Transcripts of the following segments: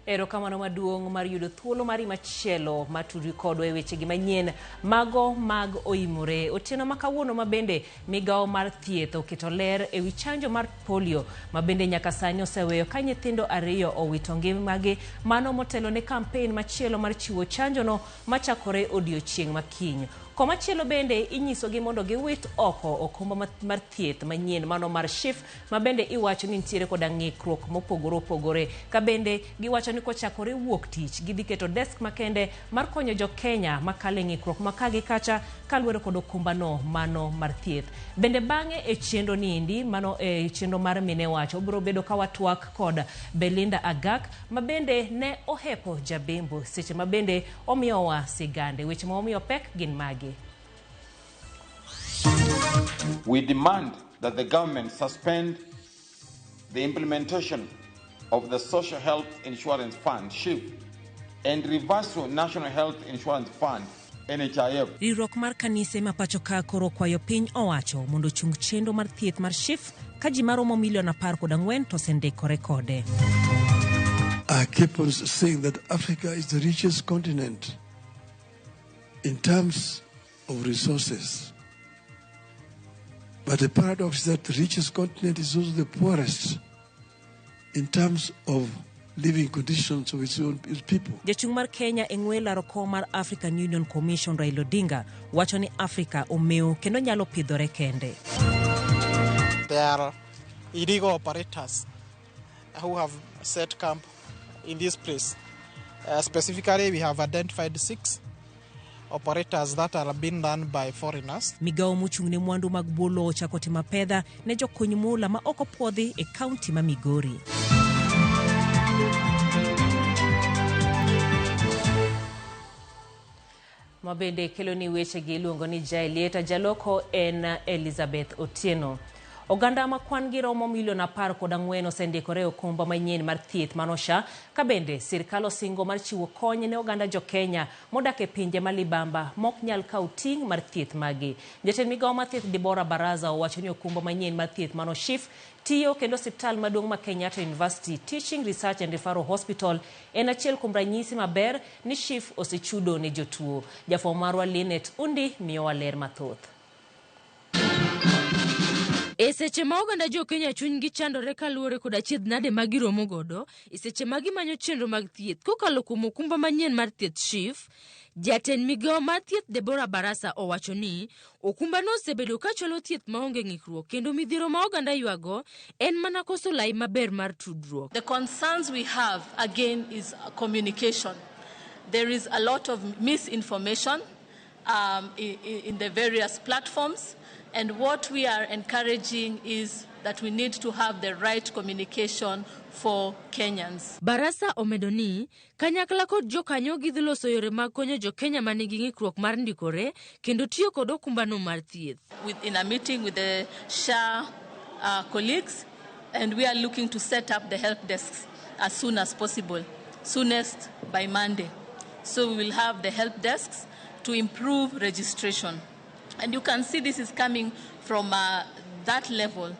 Erokamano maduong' mar yudo thuolo mari machielo mar tudri kodwa e wechegi manyien mago mag oimore. Otieno ma kawuono ma bende migawo mar thieth oketo ler e wi chanjo mar polio ma bende nyaka sani oseweyo ka nyithindo ariyo owito ngimagi, mano motelo ne kampen machielo mar chiwo chanjono machakore odiochieng' ma kiny. Komachielo bende inyisogi mondo giwit oko okumba mar thieth manyien mano mar SHIF ma bende iwacho ni nitiere koda ng'ikruok mopogore opogore. Ka bende giwacho ni kochakore wuok tich gidhi keto desk makende mar konyo jo Kenya makalo e ng'ikruok ma ka gi kacha kaluwore kod okumbano mano mar thieth. Bende bang'e e chenro niendi mano e chenro mar mine wacho obiro bedo ka watwak kod Belinda Agak ma bende ne ohepo Jabembo seche ma bende omiyowa sigande. Weche ma omiyo pek gin magi. We demand that the government suspend the implementation of the Social Health Insurance Fund, SHIF, and reversal National Health Insurance Fund, NHIF. Riwruok mar kanise ma pacho ka koro kwayo piny owacho mondo ochung chenro mar thieth mar SHIF ka ji maromo milion 14 to osendikore kode. I keep on saying that Africa is the richest continent in terms of resources. But the paradox is that the richest continent is also the poorest in terms of living conditions of its own its people. Jachung' mar Kenya e ng'we laro kom mar African Union Commission Raila Odinga wacho ni Afrika omewo kendo nyalo pidhore kende. There are illegal operators who have set camp in this place. Specifically, we have identified 6 operators that are being run by foreigners. Migawo mochung' ne mwandu mag bwo lowo ochako timo apedha ne jokuny mula ma ok opuodhi e kaunti ma Migori. Ma bende kelo ni weche gi iluongo ni Jaelieta, jaloko en Elizabeth Otieno. Oganda ma kwan gi romo milion 14 osendikore e okumba manyien mar thieth mano SHA, ka bende sirkal osingo mar chiwo kony ne oganda jo Kenya modak e pinje ma libamba mok nyal kawo ting' mar thieth magi. Jatend migawo mar thieth Deborah Baraza owacho ni okumba manyien mar thieth mano SHIF tiyo kendo osiptal maduong' ma Kenyatta University Teaching Research and Referral Hospital en achiel kuom ranyisi maber ni SHIF osechudo ne jotuo. Jafwambo marwa Linet Undi miyowa ler mathoth. E seche ma oganda jo Kenya chunygi chandore kaluwore kod achiedh nade ma giromo godo e seche ma gimanyo chenro mag thieth kokalo kuom okumba manyien mar thieth SHIF, jatend migawo mar thieth Deborah Barasa owacho ni okumbano osebedo ka chwalo thieth maonge ng'ikruok kendo midhiero ma oganda ywago en mana koso lai maber mar tudruok. The concerns we have again is communication. There is a lot of misinformation in the various platforms, and what we are encouraging is that we need to have the right communication for Kenyans. Barasa omedo ni kanyakla kod jokanyo gidhi loso yore mag konyo jo Kenya ma nigi ng'ikruok mar ndikore kendo tiyo kod okumbano mar thieth. In a meeting with the SHA colleagues, and we are looking to set up the help desks as soon as possible, soonest by Monday. So we will have the help desks to improve registration. And you can see this is coming from that level,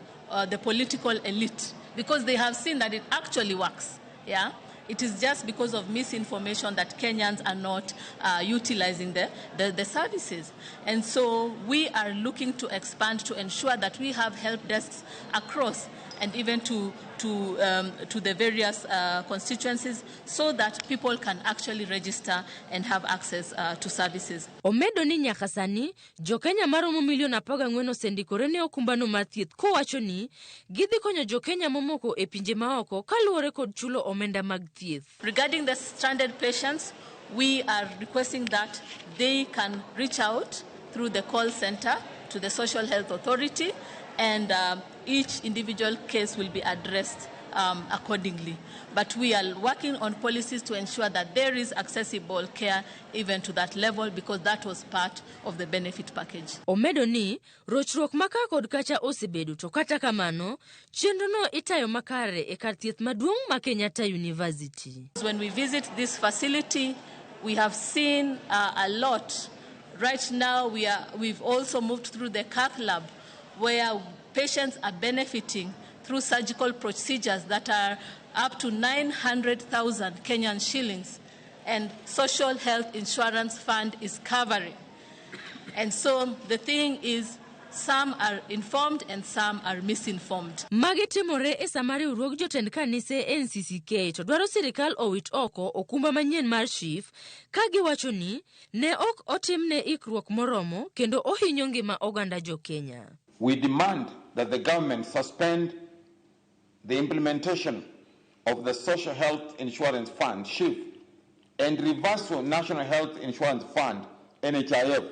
the political elite, because they have seen that it actually works. Yeah? It is just because of misinformation that Kenyans are not utilizing the services. And so we are looking to expand to ensure that we have help desks across and even to the various constituencies so that people can actually register and have access to services. Omedo ni nyaka sani, jo Kenya maromo milion 14 osendikore ne okumbano mar thieth kowacho ni gidhi konyo jo Kenya momoko e pinje maoko kaluwore kod chulo omenda mag thieth. Regarding the stranded patients, we are requesting that they can reach out through the call center to the Social Health Authority, and each individual case will be addressed accordingly. But we are working on policies to ensure that there is accessible care even to that level, because that was part of the benefit package. Omedo ni rochruok ma ka kod kacha osebedo, to kata kamano chenrono itayo makare e kar thieth maduong' ma Kenyatta University. When we visit this facility, we have seen a lot. Right now, we've also moved through the cath lab, where patients are benefiting through surgical procedures that are up to 900,000 Kenyan shillings, and Social Health Insurance Fund is covering. And so the thing is, some are informed and some are misinformed. Magi timore e sama riwruog jotend kanise NCCK to dwaro sirikal owit oko okumba manyien mar SHIF ka giwacho ni ne ok otimne ikruok moromo kendo ohinyo ngima oganda jo Kenya. We demand that the government suspend the implementation of the Social Health Insurance Fund, SHIF, and reversal National Health Insurance Fund, NHIF,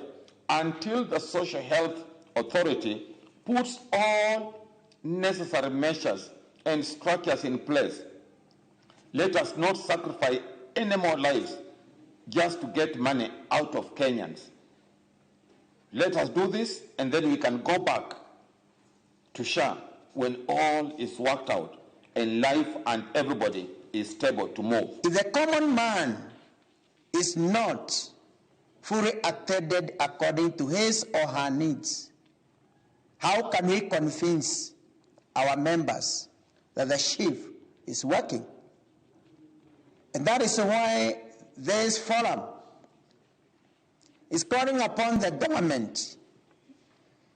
until the Social Health Authority puts all necessary measures and structures in place. Let us not sacrifice any more lives just to get money out of Kenyans. Let us do this, and then we can go back to SHA when all is worked out and life and everybody is stable to move. If the common man is not fully attended according to his or her needs, how can we convince our members that the SHIF is working? And that is why this forum is calling upon the government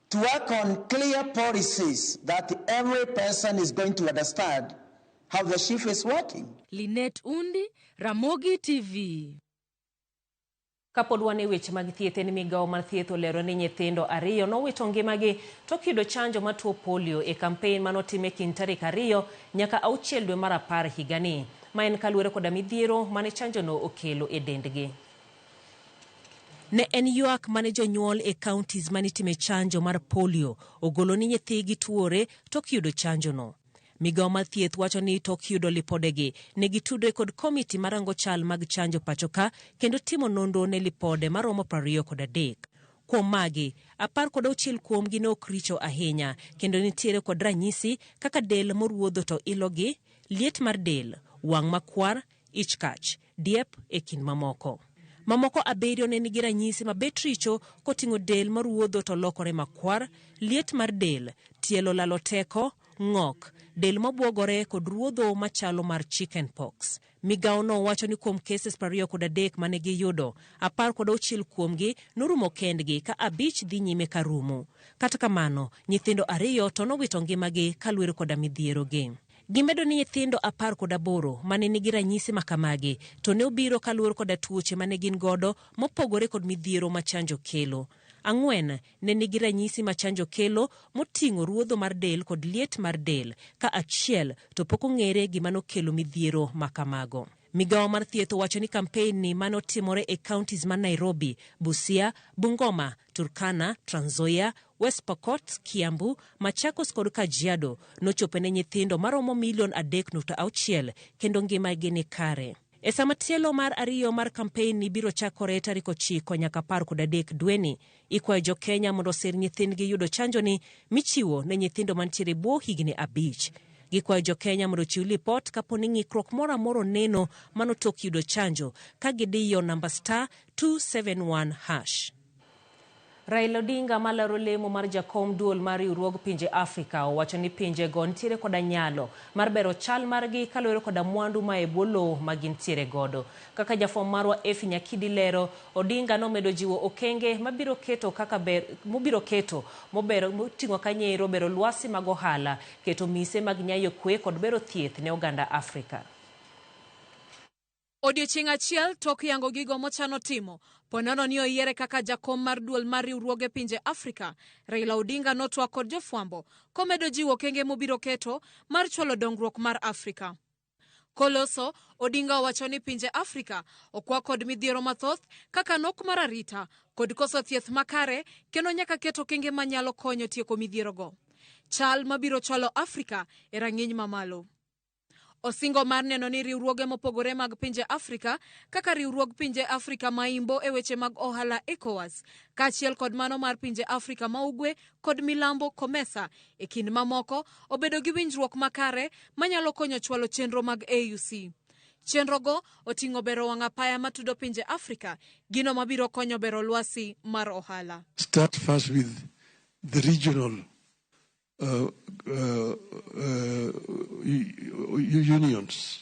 to work on clear policies that every person is going to understand how the SHIF is working. Lynette Undi, Ramogi TV. Kapod wan e weche mag thieth, en migawo mar thieth olero ni nyithindo 2 nowito ngimagi tok yudo chanjo mar tuo polio e kampen manotim e kind tarik 2 nyaka 6 dwe mar 10 higani. Ma en kaluwore koda midhiero mane chanjono okelo e dendgi. Ne en ywak mane jonyuol e counties manitime chanjo mar polio ogolo ni nyithigi tuore tok yudo chanjono. Migawo mar thieth wacho ni tok yudo lipodegi ne gitudre kod komiti marango chal mag chanjo pachoka kendo timo nonro ne lipode maromo 23. Kuom magi, 16 kuomgi ne ok richo ahinya kendo nitiere kod ranyisi kaka del moruodho to ilogi, liet mar del, wang' makwar, ich kach, diep e kind mamoko. Mamoko 7 ne nigi ranyisi mabet richo koting'o del moruodho to lokore makwar, liet mar del, tielo lalo teko, ng'ok, del mabuogore kod ruodho machalo mar chicken pox. Migawo no wacho ni kuom cases 23 mane giyudo, 16 kuomgi norumo kendgi ka 5 dhi nyime ka rumo. Kata kamano, nyithindo 2 to nowito ngimagi kaluwore koda midhierogi. Gimedo ni nyithindo 18 mane nigi ranyisi makamagi to ne obiro kaluwore koda tuoche mane gin godo mopogore kod midhiero ma chanjo kelo. 4 ne nigi ranyisi ma chanjo kelo moting'o ruodho mar del kod liet mar del, ka 1 to pok ong'ere gima nokelo midhiero makamago. Migawo mar thieth owacho ni kampen ni manotimore e counties ma Nairobi, Busia, Bungoma, Turkana, Trans Nzoia, West Pokot, Kiambu, Machakos kod Kajiado nochopo ne nyithindo maromo milion 3.6 kendo ngimagi ni kare. E sama tielo mar 2 mar kampen ni biro chakore tarik 9 nyaka 13 dweni, ikwayo jo Kenya mondo osir nyithindgi yudo chanjo ni michiwo ne nyithindo mantiere bwo higni 5. Gikwayo jo Kenya mondo ochiw lipot kapo ni ng'ikruok moro amora oneno mano tok yudo chanjo ka gidiyo namba *271#. Raila Odinga malaro lemo mar jakom duol mar riwruog pinje Afrika owacho ni pinjego nitiere koda nyalo mar bero chal margi kaluwore koda mwandu ma e bwo lowo ma gintiere godo. Kaka jafwambo marwa Efi Nyakidi lero, Odinga nomedo jiwo okenge mabiro keto kaka ber mobiro keto mobero moting'o kanyero bero lwasi mag ohala, keto mise mag nyayo kwe kod bero thieth ne oganda Afrika. Odiochieng' achiel tok yango gigo mochano timo, ponono ni oyiere kaka jakom mar duol mar riwruoge pinje Afrika, Raila Odinga notwak kod jofwambo komedo jiwo okenge mobiro keto mar chwalo dongruok mar Afrika. Koloso, Odinga owacho ni pinje Afrika okwa kod midhiero mathoth kaka nok mar arita kod koso thieth makare kendo nyaka ket okenge manyalo konyo tieko midhierogo. Chal mabiro chwalo Afrika e rang'iny mamalo. Osingo mar neno ni riwruoge mopogore mag pinje Afrika kaka riwruog pinje Afrika maimbo e weche mag ohala ECOWAS, kaachiel kod mano mar pinje Afrika ma ugwe kod milambo COMESA e kind mamoko obedo gi winjruok makare manyalo konyo chwalo chenro mag AUC. Chenrogo oting'o bero wang' apaya matudo pinje Afrika, gino mabiro konyo bero lwasi mar ohala. Start first with the regional unions.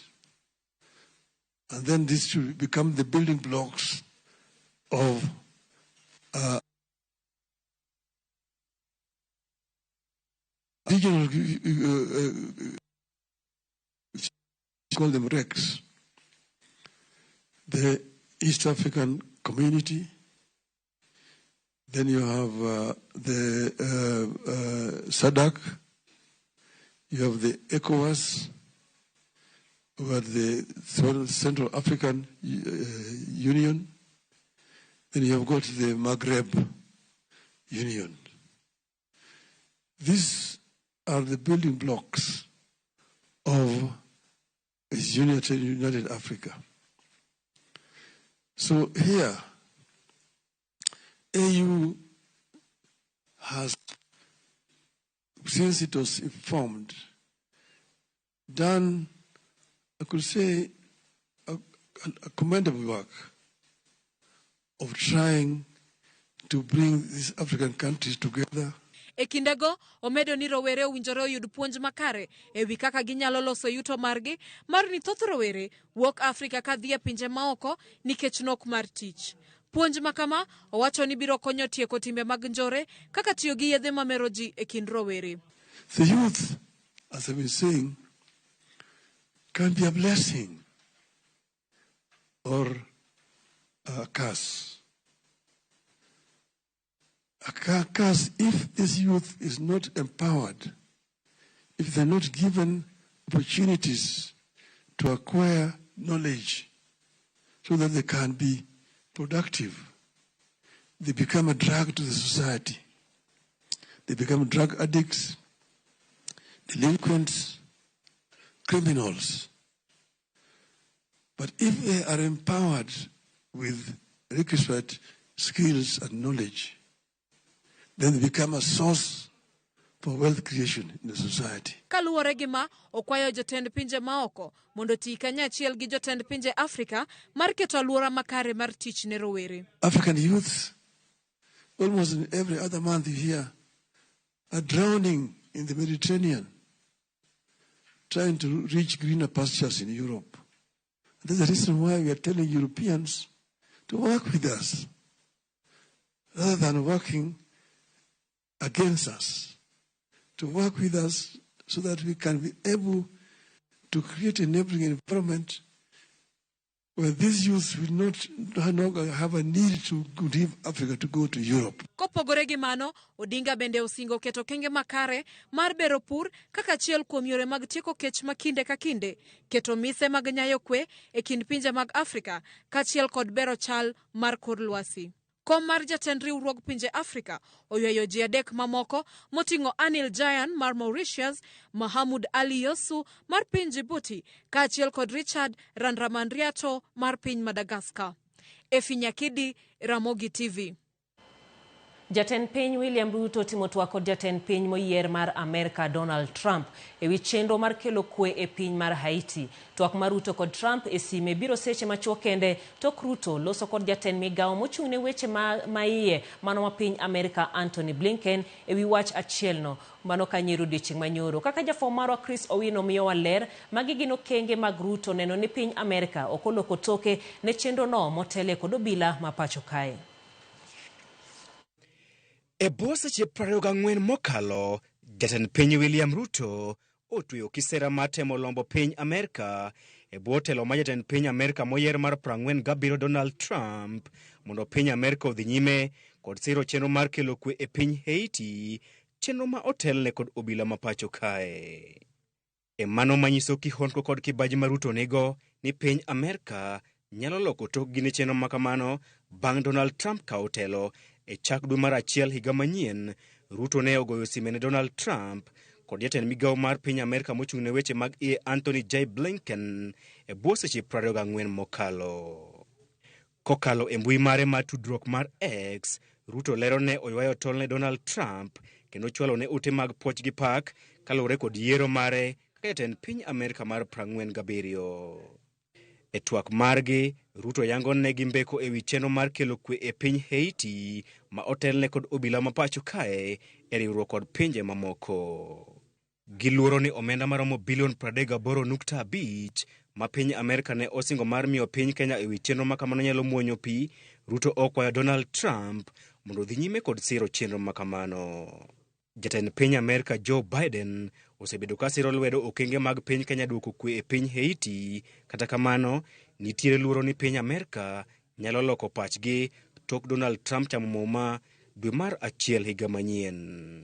And then this should become the building blocks of regional, call them RECs, the East African Community. Then you have the SADC, you have the ECOWAS, you have the Central African Union, then you have got the Maghreb Union. These are the building blocks of United Africa. So here, AU has, since it was formed, done, I could say, a commendable work of trying to bring these African countries together. E kindego, omedo ni rowere owinjore oyud puonj makare e wi kaka ginyalo loso yuto margi mar ni thoth rowere wuok Afrika ka dhi e pinje maoko nikech nok mar tich. Puonj makama owacho ni biro konyo tieko timbe mag njore kaka tiyo gi yedhe mamero ji e kind rowere. The youth, as I've been saying, can be a blessing or a curse. A curse if this youth is not empowered, if they're not given opportunities to acquire knowledge so that they can be productive. They become a drug to the society. They become drug addicts, delinquents, criminals. But if they are empowered with requisite skills and knowledge, then they become a source for wealth creation in the society. Kaluwore gi ma, okwayo jotend pinje maoko mondo oti kanyachiel gi jotend pinje Afrika mar keto alwora makare mar tich ne rowere. African youths, almost in every other month you hear, are drowning in the Mediterranean, trying to reach greener pastures in Europe. And that's the reason why we are telling Europeans to work with us, rather than working against us, to work with us so that we can be able to create an enabling environment where these youths will not no longer have a need to leave Africa to go to Europe. Kopogore gi mano, Odinga bende osingo keto kenge makare mar bero pur kaka achiel kuom yore mag tieko kech ma kinde ka kinde, keto mise mag nyayo kwe e kind pinje mag Afrika, kaachiel kod bero chal mar kor lwasi. Kom mar jatend riwruog pinje Afrika oywayo ji adek mamoko moting'o Anil Jayan mar Mauritius, Mahamud Ali Youssouf mar piny Djibouti, kaachiel kod Richard Randriamandriato mar piny Madagascar. Efi Nyakidi, Ramogi TV. Jatend piny William Ruto timo twak kod jatend piny moyier mar Amerka Donald Trump ewi chenro mar kelo kwe e piny mar Haiti. Twak mar Ruto kod Trump e sime biro seche machuok kende tok Ruto loso kod jatend migawo mochung' ne weche ma iye mano ma piny Amerka Anthony Blinken ewi wach achielno mano kanyero odiechieng' manyoro. Kaka jafwambo marwa Chris Owino miyowa ler, magi gin okenge mag Ruto neno ni piny Amerka ok oloko toke ne chenro no motele kod obila ma pacho kae. E bwo seche 24 mokalo, jatend piny William Ruto otweyo kisera mar temo lombo piny Amerka e bwo telo mar jatend piny Amerka moyier mar 47 Donald Trump mondo piny Amerka odhi nyime kod siro chenro mar kelo kwe e piny Haiti, chenro ma otelne kod obila ma pacho kae. E mano manyiso kihondko kod kibaji ma Ruto nigo ni piny Amerka nyalo loko tokgi ne chenro makamano bang' Donald Trump kawo telo. E chak dwe mar achiel higa manyien, Ruto ne ogoyo sime ne Donald Trump kod jatend migawo mar piny Amerka mochung' ne weche mag iye Anthony J. Blinken e bwo seche 24 mokalo. Kokalo e mbui mare mar tudruok mar X, Ruto lero ne oywayo tol ne Donald Trump kendo chwalo ne ote mag puoch gi pak kaluwore kod yiero mare kaka jatend piny Amerka mar 47. E twak margi, Ruto yango ne gi mbeko ewi chenro mar kelo kwe e piny Haiti ma otelne kod obila ma pacho kae e riwruok kod pinje mamoko. Giluoro ni omenda maromo bilion 38.5 ma piny Amerka ne osingo mar miyo piny Kenya ewi chenro ma kamano nyalo muonyo pi. Ruto okwayo Donald Trump mondo odhi nyime kod siro chenro ma kamano. Jatend piny Amerka Joe Biden osebedo ka siro lwedo okenge mag piny Kenya duoko kwe e piny Haiti. Kata kamano, nitiere luoro ni piny Amerka nyalo loko pachgi tok Donald Trump chamo muma dwe mar achiel higa manyien.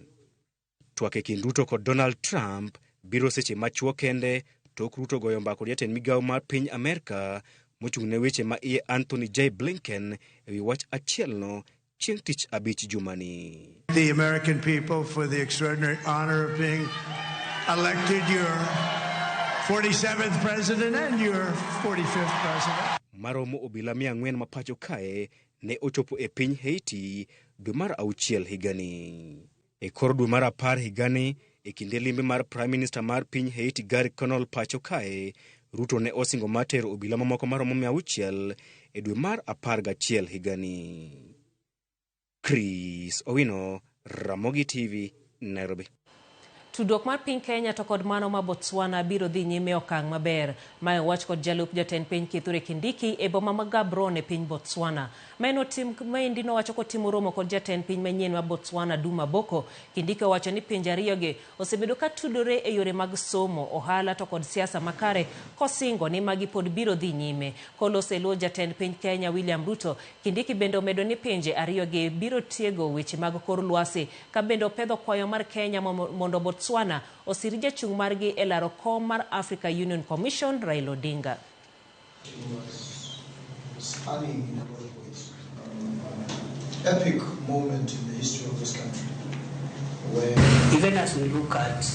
Twak e kind Ruto kod Donald Trump biro seche machuok kende tok Ruto goyo mbaka kod jatend migawo mar piny Amerka mochung' ne weche ma iye Anthony J. Blinken ewi wach achielno chieng' tich abich jumani. The American people for the extraordinary honor of being elected your 47th president and your 45th president. Maromo obila 400 ma pacho kae ne ochopo e piny Haiti dwe mar auchiel higani. E kor dwe mar apar higani, e kinde limbe mar Prime Minister mar piny Haiti Gary Conol pacho kae, Ruto ne osingo mar tero obila mamoko maromo 600 e dwe mar 11 higani. Chris Owino, Ramogi TV, Nairobi. Tudruok mar piny Kenya to kod mano ma Botswana biro dhi nyime okang' maber. Mae owach kod jalup jatend piny Kithure Kindiki e boma ma Gaborone e piny Botswana. Maendi nowacho kotimo romo kod jatend piny manyien ma Botswana Duma Boko. Kindiki owacho ni pinje ariyogi osebedo ka tudore e yore mag somo, ohala to kod siasa makare, kosingo ni magi pod biro dhi nyime. Koloso e luo jatend piny Kenya William Ruto, Kindiki bende omedo ni pinje ariyogi biro tiego weche mag kor lwasi, ka bende opedho kwayo mar Kenya mondo Botswana osir jachung' margi e laro kom mar Africa Union Commission Raila Odinga. Stunning in a lot of ways. Epic moment in the history of this country. Where even as we look at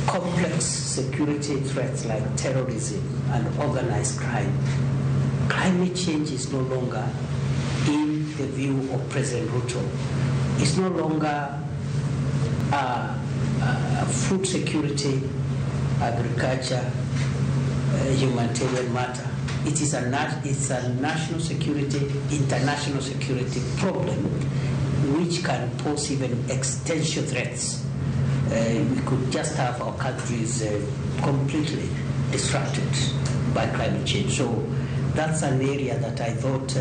complex security threats like terrorism and organized crime, climate change is no longer in the view of President Ruto. It's no longer food security, agriculture, humanitarian matter. It is a national security, international security problem, which can pose even existential threats. We could just have our countries completely disrupted by climate change. So that's an area that I thought,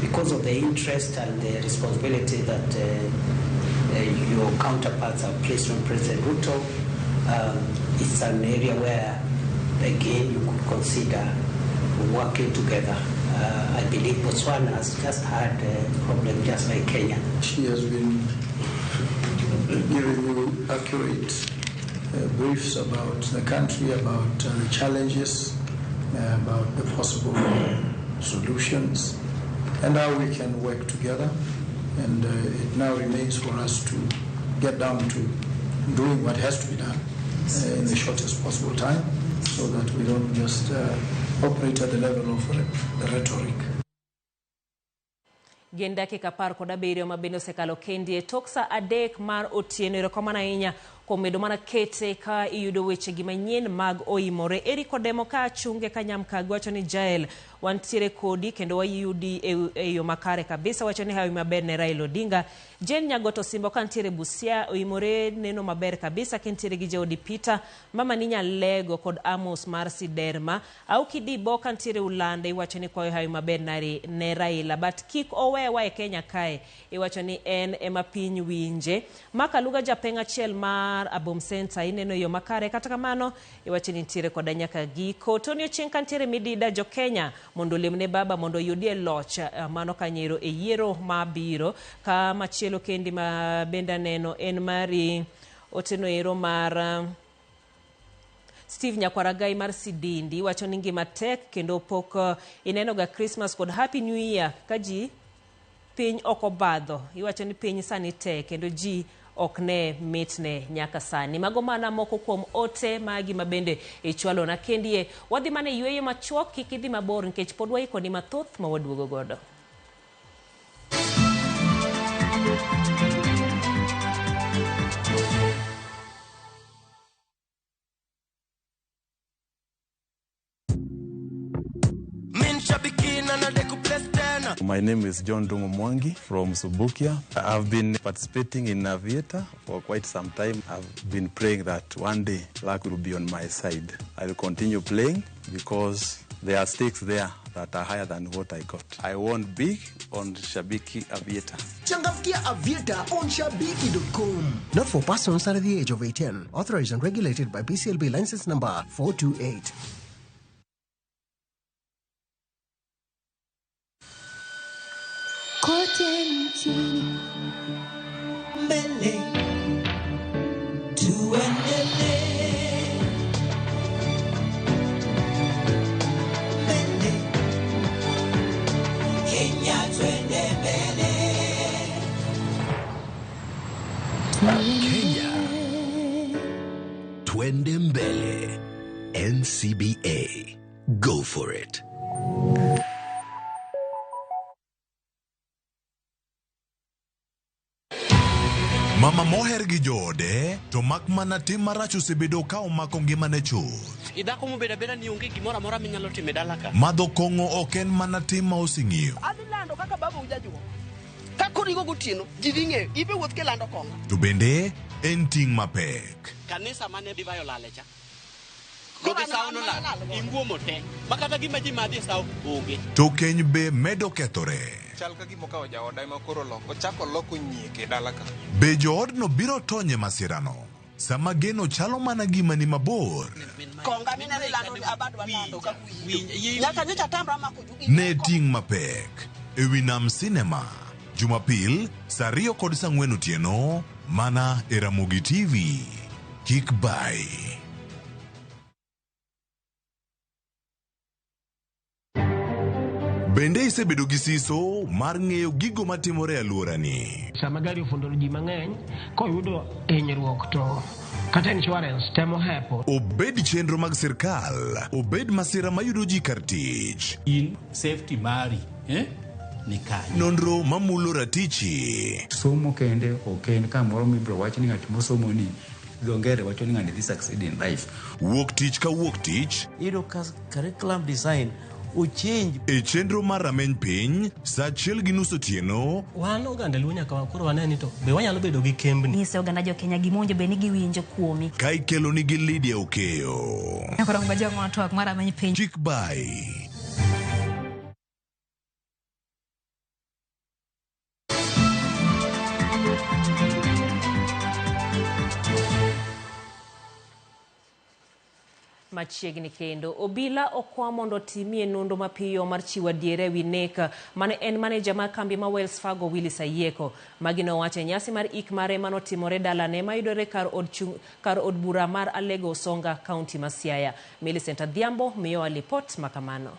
because of the interest and the responsibility that your counterparts have placed on President Ruto, it's an area where, again, you could consider working together. I believe Botswana has just had a problem just like Kenya. She has been giving you accurate briefs about the country, about the challenges, about the possible solutions, and how we can work together. And it now remains for us to get down to doing what has to be done in the shortest possible time, so that we don't just operate at the level of the rhetoric. Gin dakika 17 ma bende osekalo kendi e tok sa 3 mar otieno. Erokamano ahinya kuom medo mana kete ka iyudo weche gi manyien mag oimore. Eric Odemo ka achunge ka Nyamkagi wacho ni Jael wantiere kodi kendo wayudi e yo makare kabisa, wacho ni hawi maber ne Raila Odinga. Jane Nyagoto Simbo ka ntiere Busia oimore neno maber kabisa kintiere gi Jaodi Peter, mama ni Nyalego kod Amos mar Siderma. Auki Dibo ka ntiere Ulanda iwacho ni kwayo hawi maber ne Raila, but kik owewa e Kenya kae, iwacho ni en ema piny winje. Makaluga japeng' achiel mar Abom Center ineno yo makare, kata kamano iwacho ni nitiere koda nyaka giko. Tony Ochieng ka ntiere Midida, jo Kenya mondo olemne baba mondo oyudie loch mano kanyero e yiero mabiro. Ka machielo kendi ma bende aneno en mari oteno ero mar Steve Nyakwaragai mar Sidindi, wacho ni ngima tek kendo pok ineno ga Christmas kod Happy New Year ka ji piny ok obadho. Iwacho ni piny sani tek kendo ji ok ne mitne nyaka sani. Mago mana moko kuom ote magi mabende ichwalo na kendie. Wadhi mana e yweyo machuok, kik idhi mabor nikech pod waikoni mathoth ma waduogo godo. Min shabiki na na deku bless tena. My name is John Dungu Mwangi from Subukia. I've been participating in Aviator for quite some time. I've been praying that one day luck will be on my side. I will continue playing because there are stakes there that are higher than what I got. I won big on Shabiki Aviator. Changamkia Aviator on Shabiki.com. Not for persons under the age of 18. Authorized and regulated by BCLB license number 428. Kote nchini mbele tuendelee mbele Kenya twende mbele. Kenya twende mbele. NCBA, go for it. Mama moher gi joode to mak mana tim marach osebedo ka omako ngimane chuth. Idhako mobedo abeda ni onge gimoro amora minyalo timo e dala ka. Madho kong'o ok en mana tim ma osing'iyo. Adhi lando kaka baba ujajuo. Ka korigo gotieno, ji dhi ng'eyo, ibe wuoth kilando kong'o. To bende en ting' mapek. Kanisa mane divai olale cha. Godhi sawo nolal, inguomo te. Ma kata gima ji madhi e sawo onge. To keny be medo kethore. Chal ka gima okawo jaoda ema koro loko, ochako loko nyieke e dala ka. Be joodno biro tony e masirano? Sama geno chalo mana gima ni mabor. Konga mineno ilando abadwa lando kaka uyido. Nyaka nyocha tamra mako jugi. Ne ting' mapek e wi Nam Cinema Jumapil saa 2 kod saa 4 otieno mana e Ramogi TV. Kik bai. Bende isebedo gi siso mar ng'eyo gigo matimore e alworani? Sama gari ofundo ji mang'eny, koyudo hinyruok to kata insurance temo hepo. Obed chenro mag sirkal, obed masira mayudo ji kar tich. In safety mari, ni kanye. Nonro mamulo ratichi. Somo kende ok en kamoro mibiro wach ni ng'at mosomo ni dho ngere wacho ni ng'ani dhi succeed in life. Wuok tich ka wuok tich. Iyudo ka curriculum design ochange. E chenro mar rameny piny saa 1:30 otieno. Wan oganda Luo nyaka koro wane ni to be wanyalo bedo gi kembni. Nyise oganda jo Kenya gima owinjo bed ni giwinjo kuomi. Ka ikelo nigi Lydia Okeyo. Nyakoro ngajong twak mar rameny piny. Kik bai. Machiegni kendo obila okwa mondo otimie nonro mapiyo mar chiwo adiera ewi nek mane en maneja mar kambi ma Wells Fargo Willis Ayieko. Magi nowacho e nyasi mar ik mare manotimore dalane mayudore kar od bura mar Alego Usonga, kaunti ma Siaya. Millicent Adhiambo miyowa lipot makamano.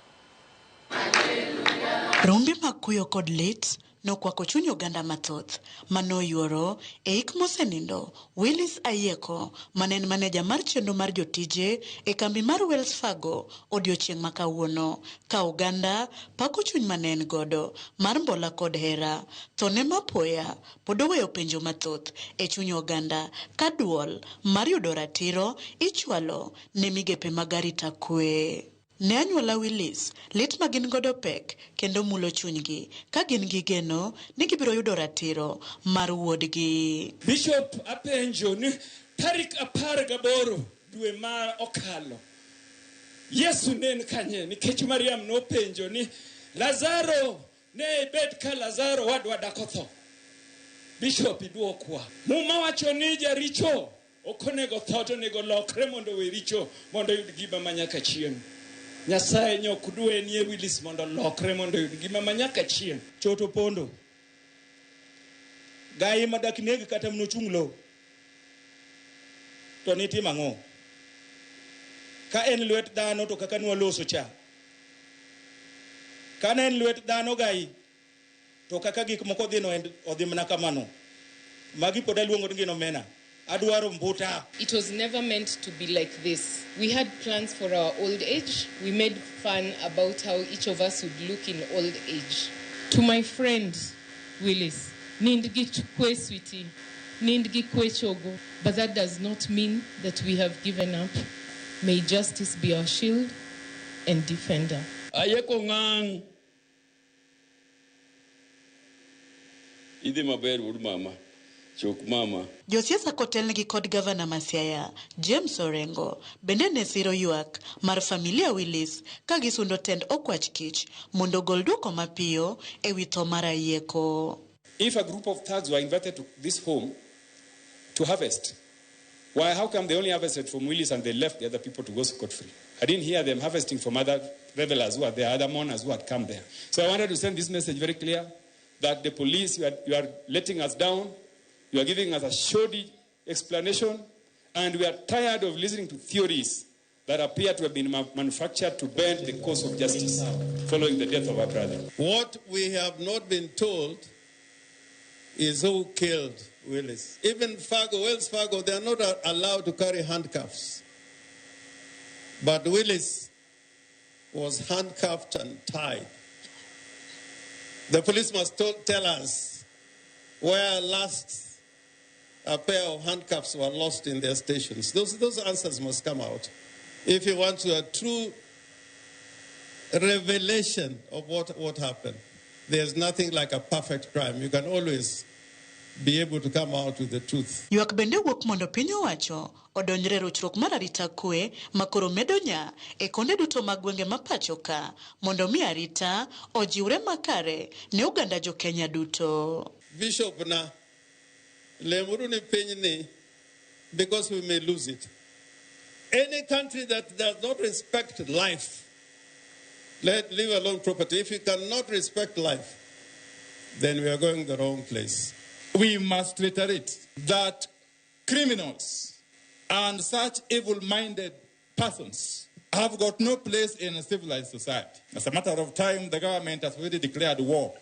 Rombe mag kuyo kod lit nokwako chuny oganda mathoth manoyuoro e ik mosenindo Willis Ayieko mane en maneja mar chenro mar jotije e kambi mar Wells Fargo odiochieng' ma kawuono ka oganda pako chuny mane en godo mar mbola kod hera. Thone mapoya pod oweyo penjo mathoth e chuny oganda ka duol mar yudo ratiro ichwalo ne migepe mag arita kwe. Ne anyuola Willis, lit ma gin godo pek kendo mulo chunygi ka gin gi geno ni gibiro yudo ratiro mar wuodgi. Bishop apenjo ni tarik 18 dwe ma okalo Yesu ne en kanye? Nikech Mariam nopenjo ni Lazaro ne ibed ka Lazaro wadwa dak otho. Bishop iduokwa. Muma wacho ni jaricho ok onego tho to onego lokre mondo owe richo mondo oyud ngima ma nyaka chieng'. Nyasaye nyok dwe nie Willis mondo lokre mondo oyud ngima ma nyaka chieng'. Choto pondo. Gai madak neg kata mnochung' lo. To nitim ang'o? Ka en lwet dhano to kaka nwaloso cha. Ka ne en lwet dhano gai to kaka gik moko dhi no odhi mana kamano. Magi pod aluongo ni gin omena. Adwaro mbuta. It was never meant to be like this. We had plans for our old age. We made fun about how each of us would look in old age. To my friend, Willis, nind gi kwe sweetie, nind gi kwe chogo. But that does not mean that we have given up. May justice be our shield and defender. Ayieko ngang' Idhi maber wuod mama. Chok mama. Josiasa kotelnegi kod gavana ma Siaya, James Orengo, bende ne siro ywak mar familia Willis ka gisundo tend okwach kich mondo ogol duoko mapiyo e wi tho mar Ayieko. If a group of thugs were invited to this home to harvest, why, how come they only harvested from Willis and they left the other people to go scot-free? I didn't hear them harvesting from other revelers who are there, other mourners who had come there. So I wanted to send this message very clear that the police, you are letting us down, you are giving us a shoddy explanation, and we are tired of listening to theories that appear to have been manufactured to bend the course of justice following the death of our brother. What we have not been told is who killed Willis. Even Fargo, Wells Fargo, they are not allowed to carry handcuffs. But Willis was handcuffed and tied. The police must tell us where last a pair of handcuffs were lost in their stations. Those answers must come out if you want to a true revelation of what happened. There's nothing like a perfect crime. You can always be able to come out with the truth. Ywak bende wuok mondo piny owacho odonjre ruchruok mar arita kwe makoro medo nya e konde duto mag gwenge ma pacho ka mondo mi arita ojiwre makare ne oganda jo Kenya duto. Bishop na lemuru ni piny ni because we may lose it. Any country that does not respect life, let leave alone property. If you cannot respect life, then we are going the wrong place. We must reiterate that criminals and such evil-minded persons have got no place in a civilized society. As a matter of time, the government has already declared war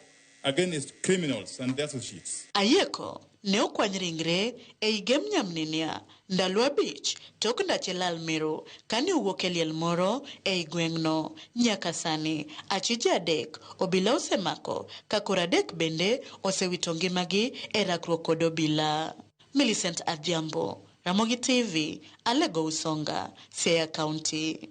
against criminals and their associates. Ayieko ne okwany ringre ei gem nyamninia ndalo 5 tok ndache lal Meru kane owuok e liel moro ei gweng'no. Nyaka sani achije 3 obila osemako ka koro 3 bende osewito ngimagi e rakruok kod obila. Millicent Adhiambo, Ramogi TV, Alego Usonga, Siaya County.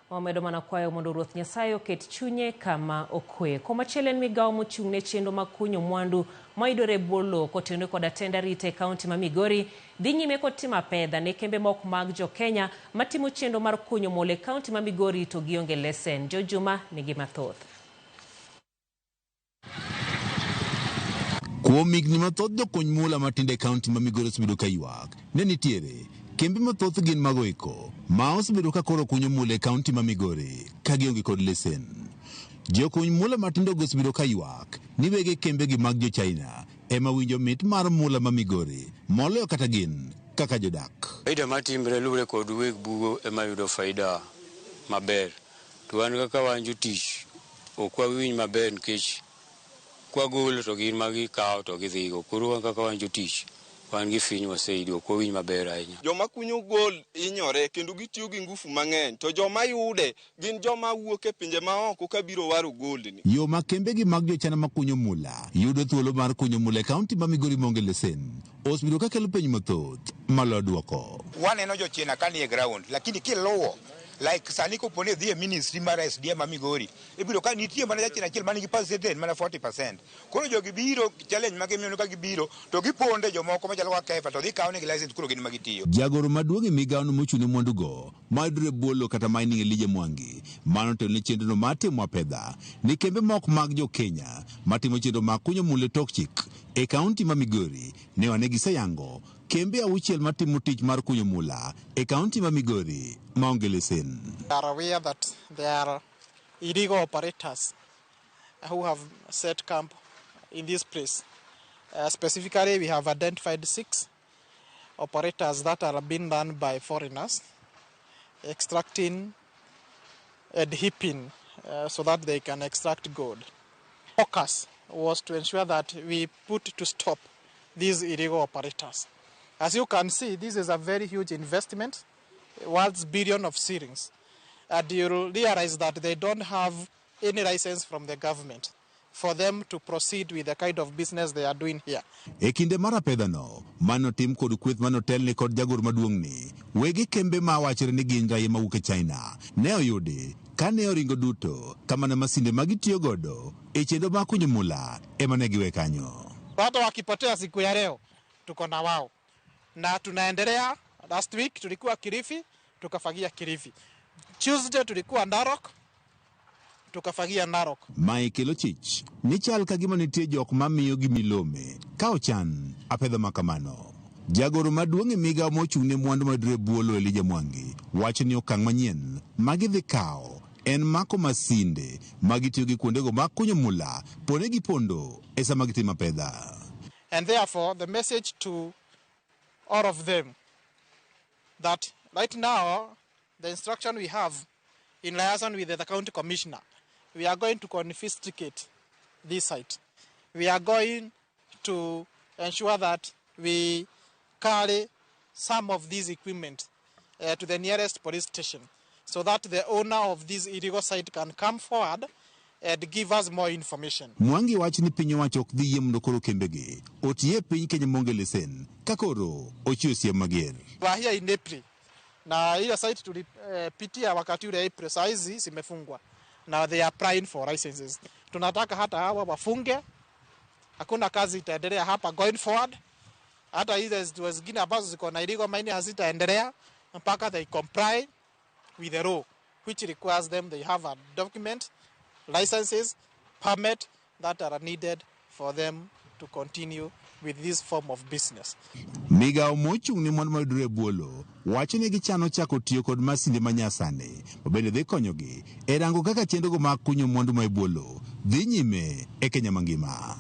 Wamedo mana kwayo mondo Ruoth Nyasaye oket chunye kama okwe. Komachielo en migawo mochung' ne chenro mag kunyo mwandu mayudore e bwo lowo kotenore koda tend arita e kaunti ma Migori dhi nyime kod timo apedha ne kembe moko mag jo Kenya matimo chenro mar kunyo mula e kaunti ma Migori to gionge lesen. Jo Juma nigi mathoth. Kuom higni mathoth jokuny mula matindo e kaunti ma Migori osebedo ka ywak ne nitiere kembe mathoth gin mago eko ma osebedo ka koro kunyo mula e kaunti ma Migori ka gionge kod lesen. Jokuny mula matindo go osebedo ka ywak ni wege kembegi mag jo China ema winjo mit mar mula ma Migori moloyo kata gin kaka jodak. Faida matimre luwre kod weg bugo ema yudo faida maber. To wan kaka wan jotich ok wawinj maber nikech kwagolo to gin ma gikawo to gidhigo. Koro wan kaka wan jotich wan gi finy waseyudo ok wawinj maber ahinya. Joma kunyo gold hinyore kendo gitiyo gi ngufu mang'eny to joma yude gin joma wuok e pinje maoko kabiro waro gold ni. Yo ma kembegi mag jochana makunyo mula yudo thuolo mar kunyo mula e kaunti ma Migori maonge lesen osebedo ka kelo penj mathoth maloyo duoko. Waneno jochina ka nie ground lakini kiluwo like sani kopo ni idhi e ministry mar SDM ma Migori ibiro ka nitie mana jachina achiel man gi percentage mana 40%. Koro jogi biro challenge ma gimiyo ka gibiro to giponde jomoko machalo kaka Kefa to dhi kawo negi license koro gin ma gitiyo. Jagoro maduong' e migawono mochung' ne mwandugo mayudore e bwo lowo kata mining Elijah Mwangi mano otelo ne chenrono mar timo apedha ne kembe moko mag jo Kenya matimo chenro mag kunyo mula e tok chik e kaunti ma Migori ne wane giseyango kembe 6 matimo tich mar kunyo mula e kaunti ma Migori maonge lesen. We are aware that there are illegal operators who have set camp in this place. Specifically, we have identified 6 operators that are being run by foreigners, extracting and heaping so that they can extract gold. Focus was to ensure that we put to stop these illegal operators. As you can see, this is a very huge investment, worth billions of shillings. And you'll realize that they don't have any license from the government for them to proceed with the kind of business they are doing here. E kinde mar apedhano, mano tim kod kweth manotelne kod jagoro maduong'ni, wege kembe ma wachore ni gin raia mawuok e China ne oyudi kane oringo duto kamana masinde ma gitiyo godo e chenro mar kunyo mula ema ne giwe kanyo. Hata wakipotea siku ya leo tuko na wao na tunaendelea. Last week tulikuwa Kilifi, tukafagia Kilifi. Tuesday tulikuwa Narok, tukafagia Narok. Michael Ochich ni chal ka gima nitie jok mamiyo gi milome ka ochan apedha makamano. Jagoro maduong' e migawo mochung' ne mwandu mayudore e bwo lowo Elijah Mwangi wacho ni okang' manyien ma gidhi kawo en mako masinde ma gitiyo gi kuondego mag kunyo mula pone gipondo e sama gitimo apedha. And therefore the message to all of them that right now the instruction we have in liaison with the county commissioner, we are going to confiscate this site. We are going to ensure that we carry some of these equipment to the nearest police station so that the owner of this illegal site can come forward and give us more information. Mwangi wacho ni piny owacho ok dhi yie mondo koro kembegi otiye e piny Kenya maonge lesen ka koro ochiwo siem mager. We are here in April. Na ile site tulipitia wakati ule April, saa hizi zimefungwa. Now they are applying for licenses. Tunataka hata hawa wafunge. Hakuna kazi itaendelea hapa going forward. Hata hizo zingine ambazo ziko na illegal mining hazitaendelea mpaka they comply with the law, which requires them they have a document, licenses, permit that are needed for them to continue with this form of business. Migawo mochung' ne mwandu mayudore e bwo lowo wacho ni gichano chako tiyo kod masinde manyasani mabende dhi konyogi e rango kaka chenrogo mag kunyo mwandu ma e bwo lowo dhi nyime e Kenya mangima.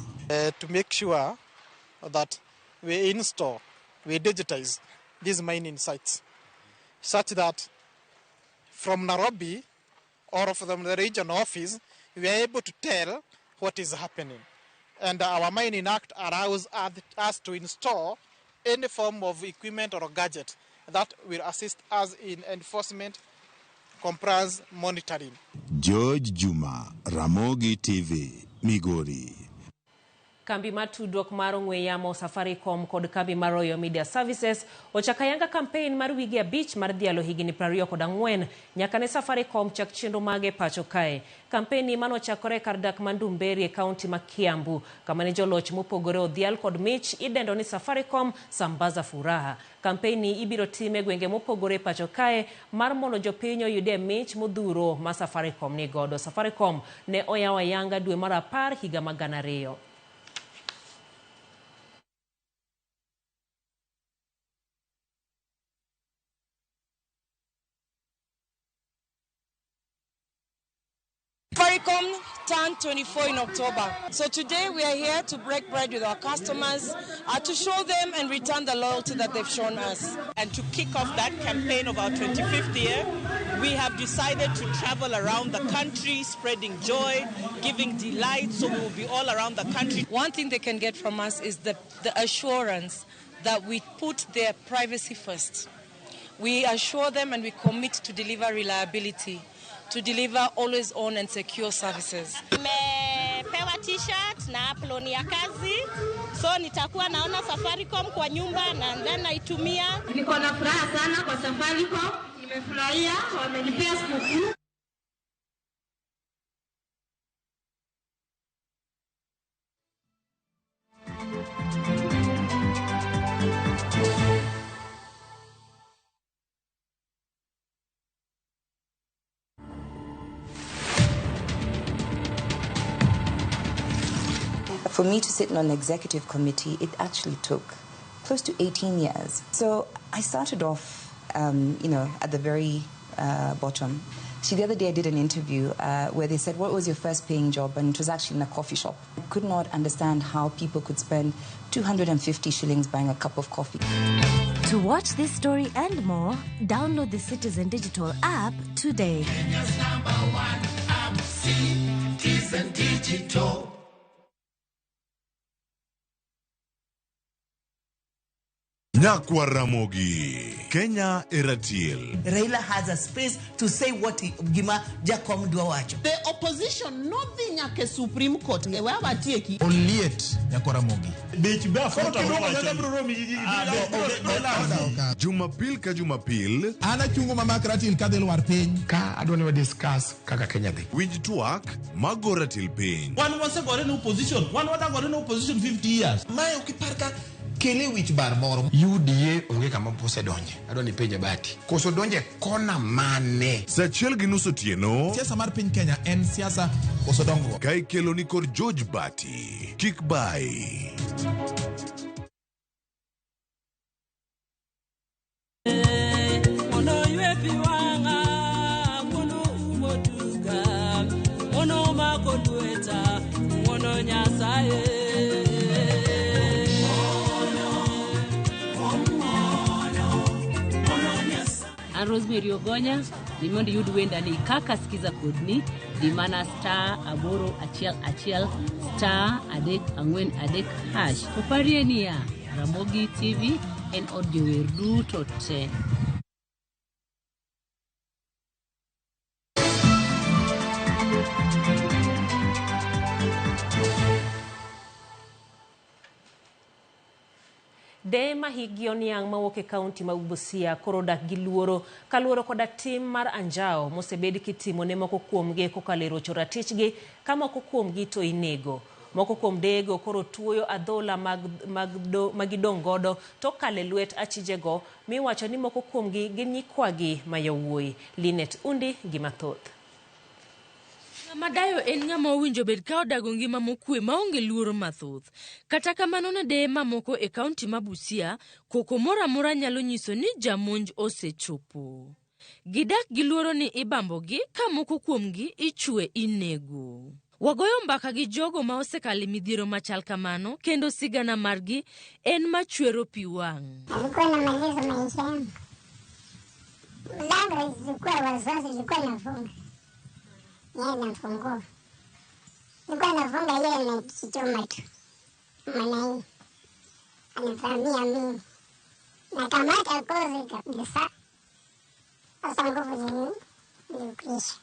To make sure that we install, we digitize these mining sites such that from Nairobi or from the regional office, we are able to tell what is happening. And our Mining Act allows us to install any form of equipment or gadget that will assist us in enforcement, compliance, monitoring. George Juma, Ramogi TV, Migori. Kambi mar tudruok mar ong'we yamo Safaricom kod kambi mar Royal Media Services ochako ayanga campaign mar wige 5 mar dhialo higni 24 nyaka ne Safaricom chak chenro mage pacho kae. Kampeni manochakore kar dak ma Ndumberi e kaunti ma Kiambu kama ne joloch mopogore odhial kod mich idendo ni Safaricom Sambaza Furaha. Kampeni ibiro tim e gwenge mopogore pacho kae mar mondo jopiny oyudie mich modhuro ma Safaricom ni godo. Safaricom ne oyawo ayanga dwe mar 10 higa mar 2000. Safaricom turned 24 in October. So today we are here to break bread with our customers, to show them and return the loyalty that they've shown us. And to kick off that campaign of our 25th year, we have decided to travel around the country, spreading joy, giving delight, so we will be all around the country. One thing they can get from us is the assurance that we put their privacy first. We assure them and we commit to deliver reliability, to deliver always on and secure services. Nimepewa t-shirt na aploni ya kazi, so nitakuwa naona Safaricom kwa nyumba na then naitumia. Niko na furaha sana kwa Safaricom, nimefurahia, wamenipea sikukuu. For me to sit on an executive committee, it actually took close to 18 years. So I started off, at the very bottom. See, the other day I did an interview where they said, what was your first paying job? And it was actually in a coffee shop. I could not understand how people could spend 250 shillings buying a cup of coffee. To watch this story and more, download the Citizen Digital app today. Kenya's #1 app, Citizen Digital. Nyakwa Ramogi. Kenya Eratiel. Raila has a space to say what he, gima Jakom dwa wacho. The opposition nodhi nyaka e Supreme Court e we awatieki. Oliet nyakwa Ramogi. Jumapil ka Jumapil. An achungo mamak ratil kadhi lwar piny. Ka adwa ni wa discuss kaka Kenya dhi. Winj twak mago ratil piny. Wan wasegore ne opposition, wan wadagore ne opposition 50 years. Mae ok ipar ka kele wich bar moro. UDA onge kama osedonje. Adwa ni penje Bati. Koso donje kona mane? Saa 1:30 otieno. Siasa mar piny Kenya en siasa koso dongruok. Ka ikelo ni kod George Bati. Kik bai. An Rosemary Ogonya, ni mondo iyud wendani kaka sikiza kodni, di mana *811 *343 hash. To parie niya, Ramogi TV en od jower duto te. Deye ma hikgi oniang' mawuok e kaunti ma Busia koro dak gi luoro kaluwore koda tim mar anjawo mosebed kitimo ne moko kuomgi kokalo e rocho ratichgi ka moko kuomgi to inego. Moko kuom deyego koro tuoyo adhola magidong' godo to okalo e lwet achijego miwacho ni moko kuomgi gin nyikwagi ma yawuoyi. Linet Undi gi mathoth. Ng'ama dayo en ng'ama owinjo bed ka odago ngima mokwe maonge luoro mathoth. Kata kamano ne deye mamoko e kaunti ma Busia, koko moro amora nyalo nyiso ni jamonj osechopo. Gidak gi luoro ni ibambogi ka moko kuomgi ichwe inego. Wagoyo mbaka gi jogo ma osekalo e midhiero machal kamano kendo sigana margi en machwero pi wang'. Alikuwa anamaliza maisha yangu. Mlango ilikuwa wasiwasi, ilikuwa nafunga. Yeye anafungua. Nilikuwa nafunga yeye anakichoma tu. Maana anavamia mimi. Nakamata kozi kabisa. Sasa nguvu zilikwisha.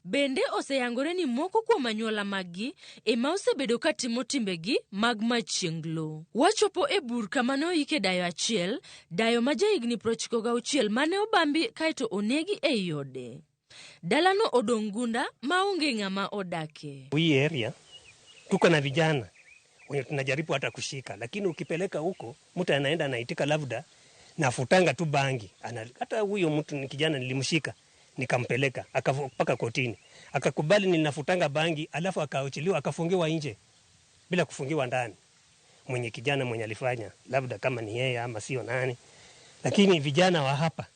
Bende oseyangore ni moko kuom anyuola maggi ema osebedo ka timo timbegi mag machienglo. Wachopo e bur kama ne oike dayo achiel, dayo ma jahigni 96 mane obambi kaeto onegi ei ode. Dalano odong' gunda maonge ng'ama odake. Hii area tuko na vijana wenye tunajaribu hata kushika, lakini ukipeleka huko mtu anaenda anaitika labda nafutanga tu bangi. Hata huyo mtu ni kijana nilimshika nikampeleka mpaka kotini, akakubali ninafutanga bangi, alafu akaachiliwa akafungiwa nje bila kufungiwa ndani. Mwenye kijana mwenye alifanya labda kama ni yeye ama sio nani, lakini vijana wa hapa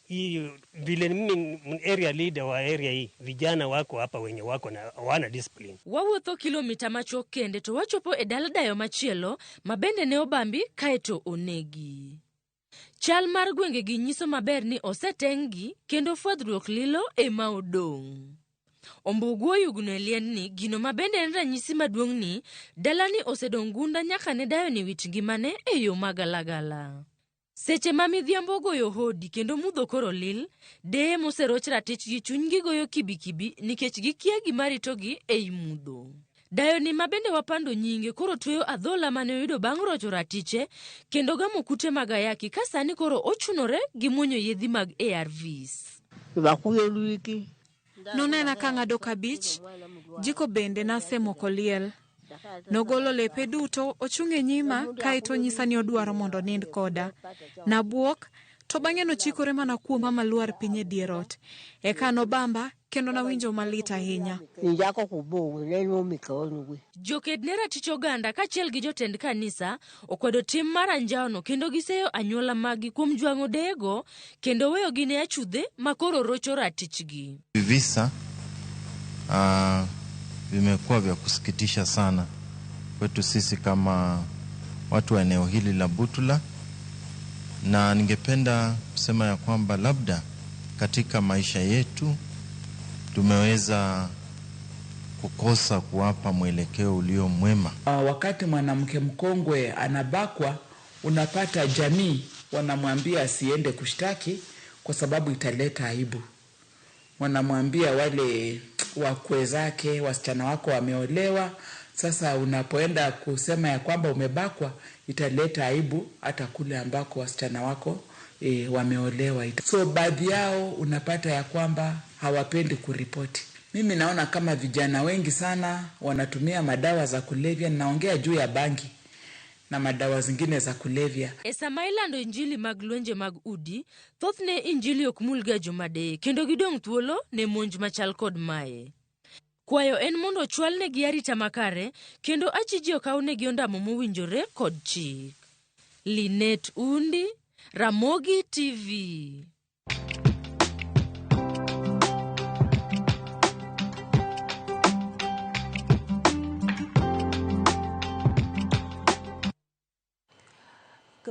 hii vile mimi area leader wa area hii, vijana wako hapa wenye wako na wana discipline. Wawuotho kilomita machuok kende to wachopo e dala dayo machielo ma bende ne obambi kaeto onegi. Chal mar gwengegi nyiso maber ni oseteng'gi kendo fwadhruok lilo ema odong'. Ombugu oyugno e liendni, gino ma bende en ranyisi maduong' ni dalani osedong' gunda nyaka ne dayo ni wit ngimane e yo magalagala. Seche ma midhiambo goyo hodi kendo mudho koro lil, deye moseroch ratichgi chunygi goyo kibikibi nikech gikia gima ritogi ei mudho. Dayoni ma bende wapando nyinge koro tweyo adhola mane oyudo bang' rocho ratiche kendo gamo kute mag ayaki ka sani koro ochunore gi muonyo yedhi mag ARVs. Nonena ka ng'ado kabich, jiko bende nasemoko liel. Nogolo lepe duto, ochung' e nyima kaeto onyisa ni odwaro mondo onind koda. Nabuok, to bang'e nochikore mana kuoma malwar piny e dier ot. Eka nobamba kendo nawinjo malit ahinya. Joked ne ratich oganda kaachiel gi jotend kanisa okwedo tim mar anjawono kendo giseyo anyuola maggi kuom jwang'o deyego kendo weyogi ne achudhe ma koro rocho ratichgi. Visa vimekuwa vya kusikitisha sana kwetu sisi kama watu wa eneo hili la Butula, na ningependa kusema ya kwamba labda katika maisha yetu tumeweza kukosa kuwapa mwelekeo ulio mwema. Wakati mwanamke mkongwe anabakwa, Unapata jamii wanamwambia asiende kushtaki kwa sababu italeta aibu. Wanamwambia wale wakwe zake, wasichana wako wameolewa, sasa unapoenda kusema ya kwamba umebakwa italeta aibu hata kule ambako wasichana wako wameolewa. So baadhi yao unapata ya kwamba hawapendi kuripoti. Mimi naona kama vijana wengi sana wanatumia madawa za kulevya, naongea juu ya bangi na madawa zingine za kulevya. E sama ilando injili mag lwenje mag udi, thothne injili ok mulga jomadeye kendo gidong' thuolo ne monj machal kod mae. Kwayo en mondo ochwalnegi arita makare kendo achiji okawnegi ondamo mowinjore kod chik. Linet Undi, Ramogi TV.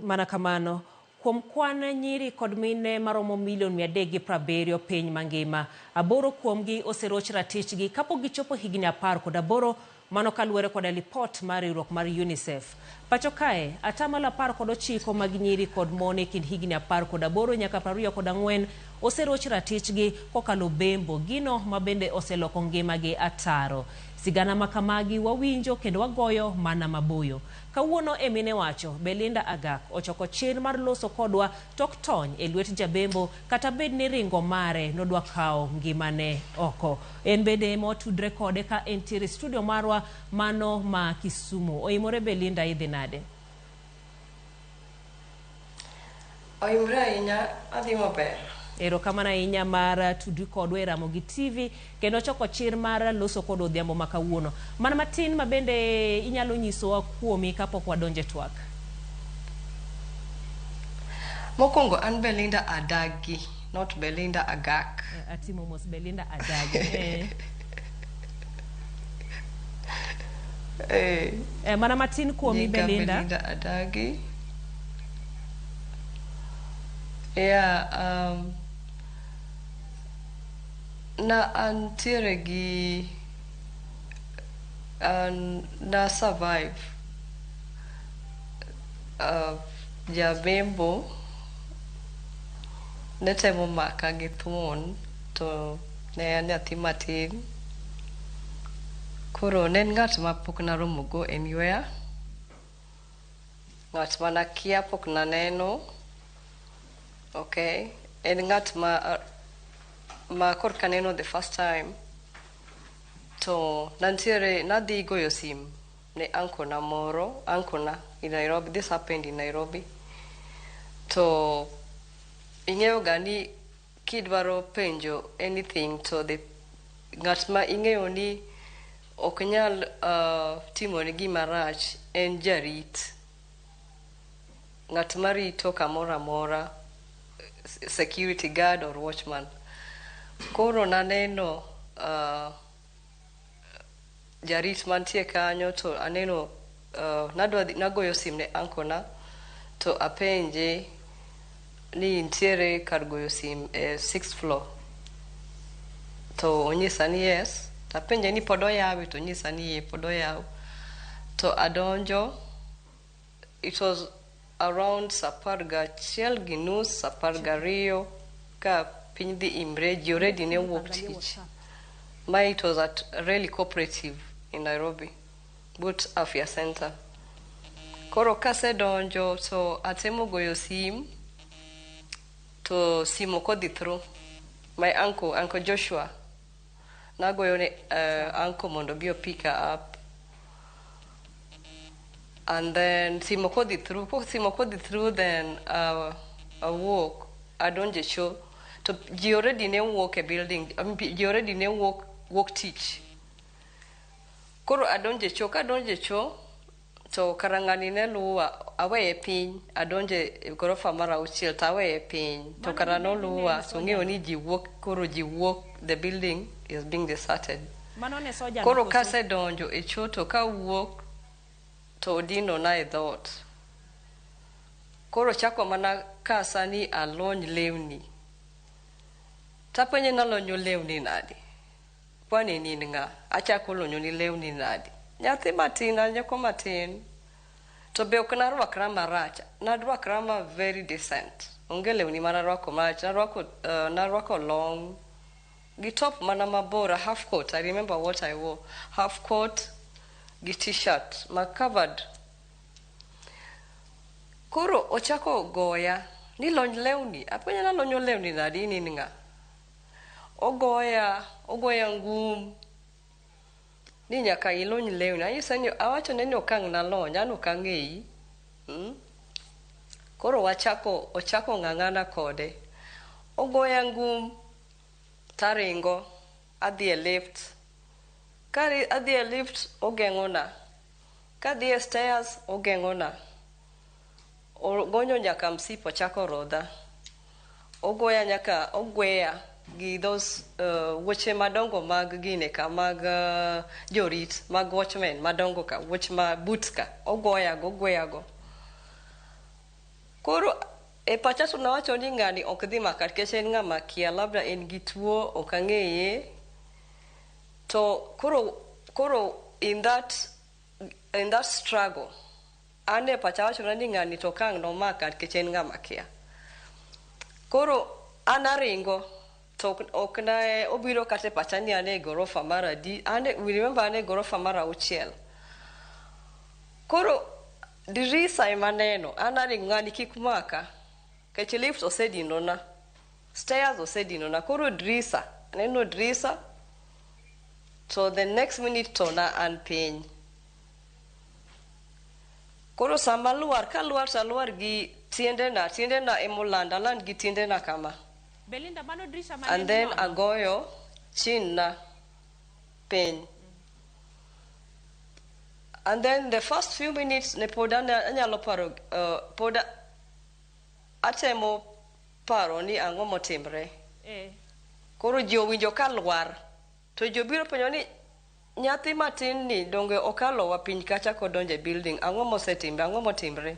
Mana kamano, kuom kwan nyiri kod mine maromo milion 370 piny mangima, 8 kuomgi oseroch ratichgi kapok gichopo higni 18, mano kaluwore koda lipot mar riwruok mar UNICEF. Pacho kae, 19% mag nyiri kod mon e kind higni 18 nyaka 24 oseroch ratichgi kokalo bembo, gino mabende oseloko ngimagi ataro. Sigana makamagi wawinjo kendo wagoyo mana maboyo. Kawuono e Mine Wacho, Belinda Agak ochoko chir mar loso kodwa tok tony e lwet jabembo kata bed ni ringo mare nodwa kawo ngimane oko. En bende ema watudre kode ka entiere studio marwa mano ma Kisumu. Oimore Belinda, idhi nade? Oimore ahinya, adhi maber. Erokamano ahinya mar tudri kodwa e Ramogi TV kendo choko chir mar loso kod odhiambo ma kawuono. Mana matin ma bende inyalo nyisowa kuomi kapok wadonje twak. Mokwongo an Belinda Adagi, not Belinda Agak. Atimo mos, Belinda Adagi. Mana matin kuomi Belinda. Belinda Adagi. Yeah, na antiere gi na survive jabembo ne temo maka gi thuon to ne an nyathi matin. Koro ne en ng'at ma pok naromogo anywhere, ng'at manakia pok naneno. Okay, en ng'at ma korka neno the first time to nantiere nadhi goyo sim ne uncle na moro, uncle na in Nairobi. This happened in Nairobi. To ing'eyo ga ni kidwaro penjo anything to the ng'at ma ing'eyo ni ok nyal timoni gima rach en jarit. Ng'at marito kamoro amora, security guard or watchman. Koro naneno jarit mantie kanyo to aneno nagoyo sim ne uncle na to apenje ni nitiere kar goyo sim e 6th floor. To onyisa ni yes. Tapenje ni pod oyawe to onyisa ni ee pod oyaw. To adonjo, it was around 11:30, 12:30 ka piny dhi imre, ji already ne wuok tich. My it was at Reli Cooperative in Nairobi, but Afya Center. Koro kasedonjo to atemo goyo sim, to sim ok odhi through. My uncle, Uncle Joshua, nagoyo ne uncle mondo obi pick her up. And then sim ok odhi through. Kok sim ok odhi through, then awuok, adonjo e cho. To ji already ne wuok e building, I mean, ji already ne wuok tich. Koro adonjo e cho, kadonjo e cho, to kara ng'ani ne luwa, aweye piny, adonjo e gorofa mar 6 to aweye piny. To kara noluwa, to ong'eyo ni ji wuok, koro ji wuok, the building is being deserted. Mano ne soja. Koro kasedonjo e cho to kawuok to odino na e dhoot. Koro chako mana kasa ni alony lewni. Tapenje nalonyo lewni nadi? Kwani in ng'a? Achako lonyo ni lewni nadi? Nyathi matin, an nyako matin. To be ok narwakra marach, narwakra ma very decent. Onge lewni manarwako marach, narwako long gi top mana mabor, a half coat. I remember what I wore. Half coat gi t-shirt ma covered. Koro ochako goya ni lony lewni. Apenja nalonyo lewni nadi in in ng'a? Ogoya ngum ni nyaka ilony lewni. Anyise ni awachone ni ok ang' nalony, an ok ang'eyi. Koro ochako ng'ang'ana kode. Ogoya ngum taringo adhi e lift. Ka adhi e lift ogeng'ona. Kadhi e stairs ogeng'ona. Ogonyo nyaka msip ochako rodha. Ogoya nyaka ogweya gi those wuoche madongo mag gine ka mag jorit mag watchmen madongo ka wuoch ma boots ka ogoya go ogweya go. Koro e pacha to nawacho ni ng'ani ok dhi maka nikech en ng'ama kia, labda en gi tuo ok ang'eye. To koro in that struggle an e pacha wachona ni ng'ani to ok ang' nomaka nikech en ng'ama kia. Koro an aringo to ok ne obiro kata e pacha ni an e gorofa mar adi, we remember an e gorofa mar 6. Koro dirisa ema neno, an aringo ng'ani kik maka nikech lift osedinona, stairs osedinona. Koro dirisa, aneno dirisa to the next minute to na an piny. Koro sama luar, ka luar to aluar gi tiendena emolanda, aland gi tiendena kama. Belinda, mano dirisha mane And then nono? agoyo chin na piny. And then the first few minutes ne pod anyalo paro, pod atemo paro ni ang'o motimre. Koro ji owinjo ka lwar, to ji obiro penjo ni nyathi matin ni donge okalowa piny kacha kodonjo e building, ang'o mosetimre, ang'o motimre?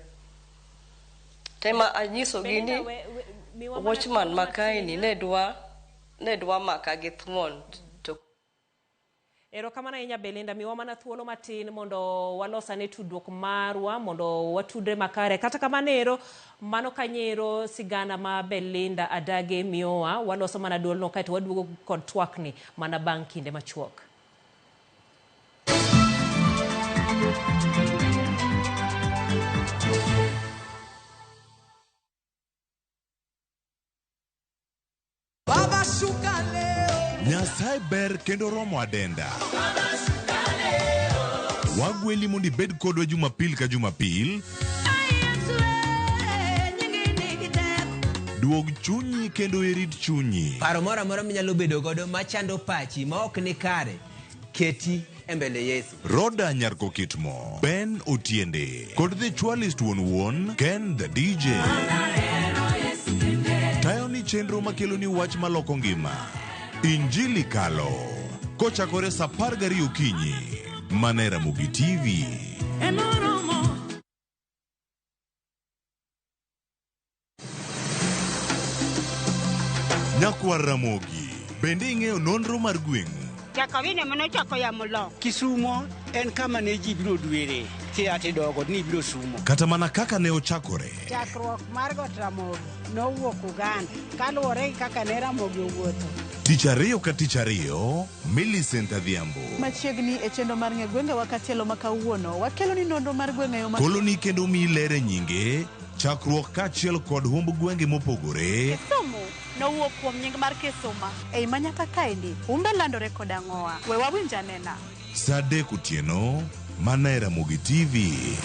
Tema anyisogi ni watchman ma kae ni ne dwa maka gi thuon. To Erokamano ahinya Belinda, miwa mana thuolo matin mondo walosane tudruok marwa mondo watudre makare. Kata kamano ero, mano kanyero sigana ma Belinda Adage miyowa, waloso mana duolno kaeto waduogo kod twakni mana bang' kinde machuok. Baba shuka leo. Nyasaye ber kendo romo adenda. Wagweli mondo ibed kodwa Jumapil ka Jumapil. Duog chunyi kendo irit chunyi. Paro moro amora minyalo bedo godo machando pachi ma ok ni kare, keti e mbele Yesu. Roda Nyarko Kitmo, Ben Otiende, kod The Chwalist wuon wuon, Ken the DJ. Tayo ni chenro makelo ni wach maloko ngima. Injili Kalo. Kochakore saa 12 okinyi. Mana e Ramogi TV. Nyakwar Ramogi, bende ing'eyo nonro mar gweng'u? Jakawine manochako yamo loko. Kisumo en kama ne ji biro dwere kia tidogo ni biro sumo. Kata mana kaka ne ochakore. Chakruok mar got Ramogi nowuok Uganda kaluwore gi kaka ne Ramogi owuotho. Tich ariyo ka tich ariyo, Millicent Adhiambo. Machiegni e chenro mar ng'e gwengewa katielo ma kawuono, wakelo ni nonro mar gweng' e yo ma Koloni kendo miyi ler e nyinge, chakruok kaachiel kod humb gwenge mopogore. Kisumu nowuok kuom nying mar Kisuma. Ei manyaka kaendi, humbe landore kod ang'owa. We wawinj anena. Saa 3 otieno, mana e Ramogi TV.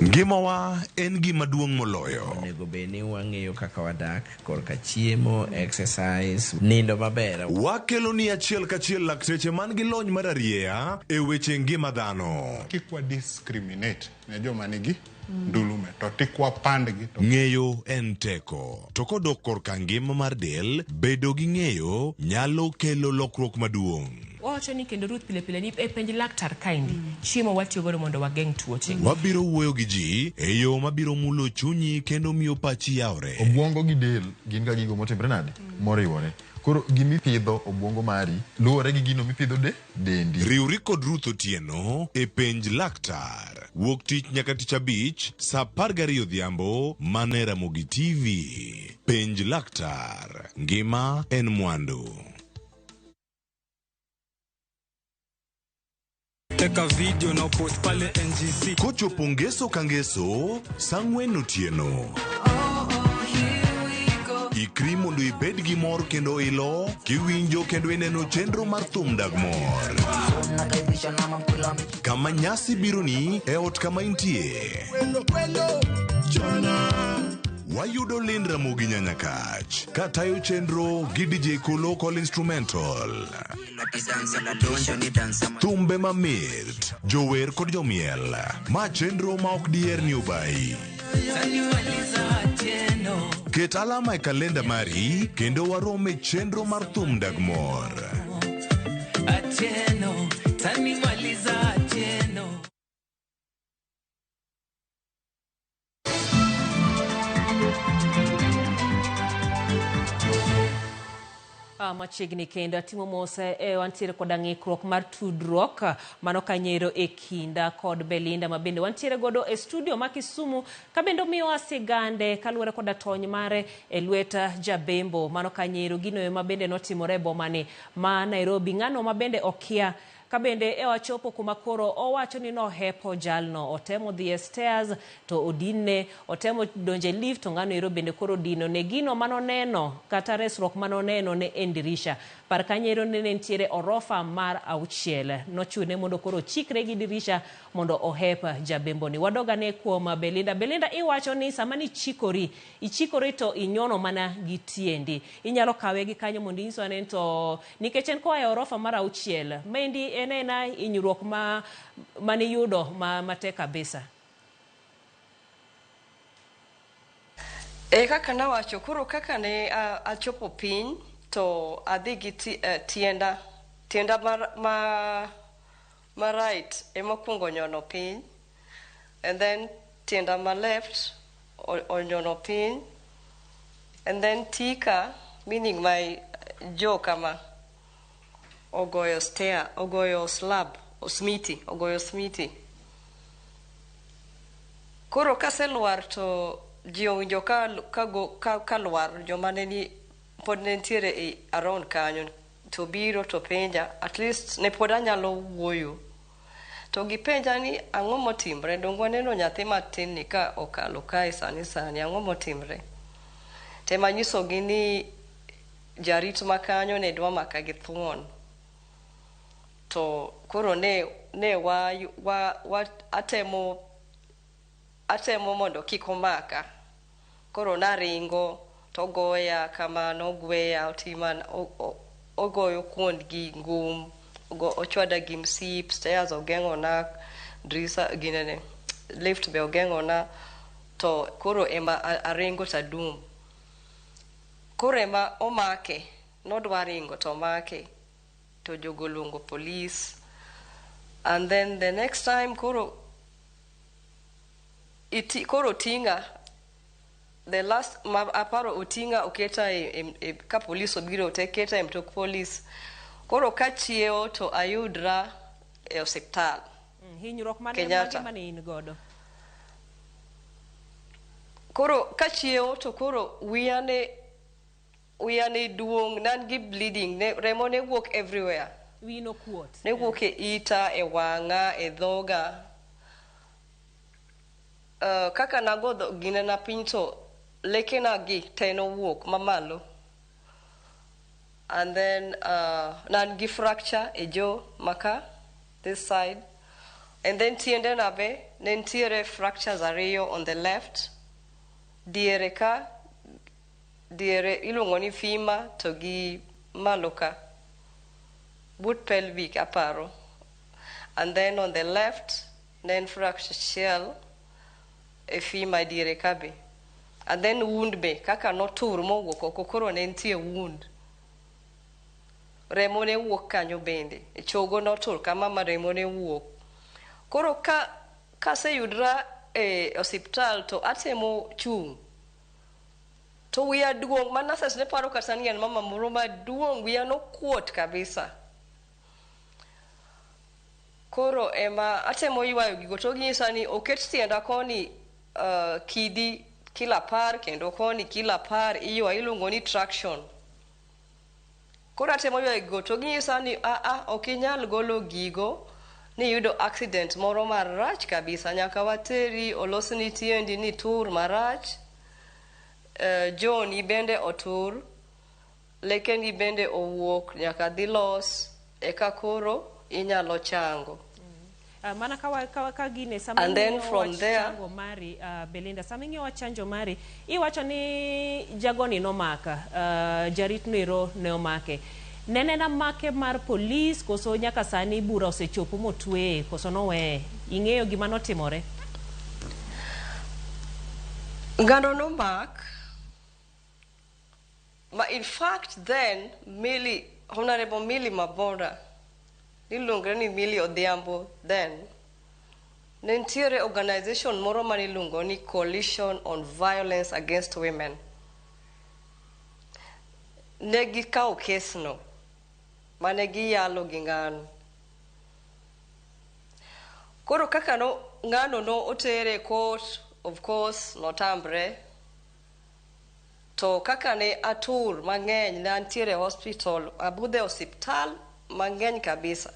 Ngimawa en gima duong' moloyo. Onego bed ni wang'eyo kaka wadak korka chiemo, exercise, nindo maber. Wakelo ni achiel kachiel lakteche man gi lony mar arieya e weche ngima dhano. Kik wa discriminate ne joma nigi ndulume to tik wapandgi. Ng'eyo en teko. To kodok korka ngima mar del, bedo gi ng'eyo nyalo kelo lokruok maduong'. Wawacho ni kendo Ruth pile pile ni e penj laktar kaendi chiemo watiyo godo mondo wageng' tuoche. Wabiro wuoyo gi ji e yo mabiro mulo chunyi kendo miyo pachi yawre. Obwongo gi del gin ga gigo motimre nade? Moriwore. Koro gimipidho obwongo mari luwore gi gino mipidho de dendi. Riwri kod Ruth Otieno e Penj Laktar. Wuok tich nyaka tich abich saa 12 odhiambo mana e Ramogi TV. Penj Laktar. Ngima en mwandu. Teka video na post pale NGC. Kochopo ngeso ka ngeso saa ang'wen otieno. Ikri mondo ibed gi mor kendo ilo kiwinjo kendo ineno chenro mar thum dag mor. Kama nyasi bironi e ot kama intie. Wayudo Lynn Ramogi Nyanyakach katayo chenro gi DJ Kolo Call Instrumental. Thumbe mamit, jower kod jomiel. Ma chenro ma ok diher ni obayi. Ket alama e kalenda mari kendo warom e chenro mar thum dag mor. Atieno, tanimaliza Atieno. Machiegni kendo atimo mos e wantiere koda ng'ikruok mar tudruok mano kanyero e kinda kod Belinda ma bende wantiere godo e studio ma Kisumu ka bende omiyowa sigande kaluwore koda tony mare e lwet Jabembo mano kanyero gino ma bende notimore e bomani ma Nairobi. Ng'ano ma bende okia ka bende e wachopo kuma koro owacho ni nohepo jalno, otemo dhi e stairs to odinne, otemo donjo e lift to ng'ano ero bende koro odino ne gino manoneno kata resruok manoneno ne en dirisha. Par kanyo ne nitiere orofa mar 6, nochune mondo koro ochikre gi dirisha mondo ohep Jabemboni. Wadogane kuom Belinda. Belinda, iwacho ni sama ni chikori, ichikori to inyono mana gi tiendi. Inyalo kawe gi kanyo mondo inyiswa ni to nikech en koa e orofa mar 6, maendi en ena hinyruok ma maniyudo matek kabisa. E kaka nawacho, koro kaka ne achopo piny to adhi gi tienda ma right ema okuongo nyono piny, and then tienda ma left onyono piny, and then tika, meaning my jaw kama, ogoyo stair, ogoyo slab, osmiti, ogoyo smiti. Koro kaselwar to ji owinjo ka lwar, joma ne ni pod ne nitiere e around kanyo to biro to penja, at least ne pod anyalo wuoyo. To gipenja ni ang'o motimre, donge waneno nyathi matin ni ka okalo kae sani sani, ang'o motimre? Tema nyisogi ni jarit ma kanyo ne dwa maka gi thuon. To koro ne wa atemo mondo kik omaka. Koro naringo to goya kamano, ogweya, otima, ogoyo kuond gi ngum, ochwada gi msip, stairs ogeng'ona, drisa ginene, lift be ogeng'ona, to koro ema aringo tadum. Koro ema omake, nodwa ringo to omake, to jogo luongo police. And then the next time koro koro tinga, the last aparo otinga oketa e ka police obiro te keta e mtok police. Koro kachiewo to ayudra e osiptal. Hinyruok mane mane in godo? Koro kachiewo to koro wiya ne duong', nan gi bleeding, ne remo ne wuok everywhere. Wiyi nokuot? Ne wuok e ita, e wang'a, e dhoga. Kaka nago ginena piny to lekena gi te nowuok mamalo. And then nan gi fracture e jaw maka, this side. And then tiendena be, ne nitiere fractures ariyo on the left. Diere ka, diere iluongo ni femur to gi malo ka, but pelvic aparo. And then on the left, ne en fracture achiel e femur diere ka be. And then wound be, kaka notur mowuok oko, koro ne nitie wound. Remo ne wuok kanyo bende, e chogo notur kama ma remo ne wuok. Koro kaseyudra e osiptal to atemo chung'. To wiya duong' ma nurses ne paro kata ni en mama moro maduong', wiya nokuot kabisa. Koro ema atemo ywayo gigo to ginyisa ni oket tienda koni kidi kilo 10 kendo koni kilo 10 iywa iluongo ni traction. Koro atemo ywayo gigo to ginyisa ni a ok inyal golo gigo, niyudo accident moro marach kabisa, nyaka wateri olosni tiendi ni tur marach, joni bende otur, lekeni bende owuok, nyaka dhi los eka koro inyalo chango. Mana ka gine sama And then from there chango mari, Belinda, sama ing'iyo wach chanjo mari, iwacho ni jagoni nomaka, jarit noero ne omake. Nene na make mar polis koso nyaka sani bura osechopo motweye koso noweye? Ing'eyo gima notimore? Ng'ano nomak. Ma in fact then Millie, Honorable Millie Mabona, niluongore ni Millie Odhiambo then, ne nitiere organization moro maniluongo ni Coalition on Violence Against Women. Ne gikawo kesno mane giyalo gi ng'ano. Koro kaka no ng'ano no otere court, of course notamre. To kaka ne atur mang'eny, ne antiere hospital, abudhe osiptal mang'eny kabisa.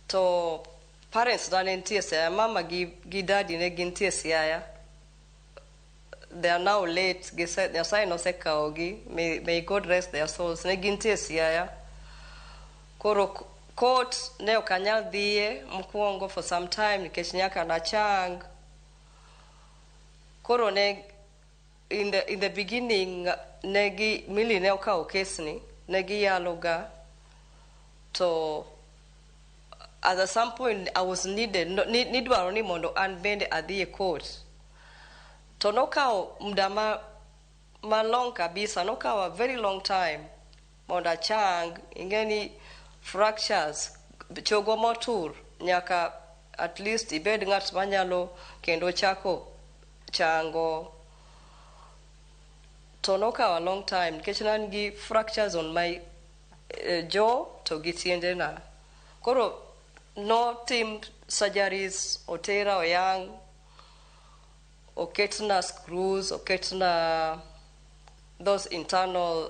To parents na ne nitie Siaya, mama gi daddy ne gintie Siaya. They are now late, Nyasaye nosekawogi, may God rest their souls. Ne gintie Siaya. Koro court ne ok anyal dhiye mokwongo for some time nikech nyaka nachang. Koro ne in the beginning negi Millie ne okawo kesni, ne giyalo ga, to at some point I was needed, no, nidwaro ni mondo an bende adhi e court. To nokawo muda ma long kabisa, nokawo a very long time mondo achang. Ing'e ni fractures, chogo motur, nyaka at least ibed ng'at manyalo kendo chako chango. To nokawo a long time nikech ne an gi fractures on my jaw to gi tiendena. Koro notim surgeries, otera oyang', oketna screws, oketna those internal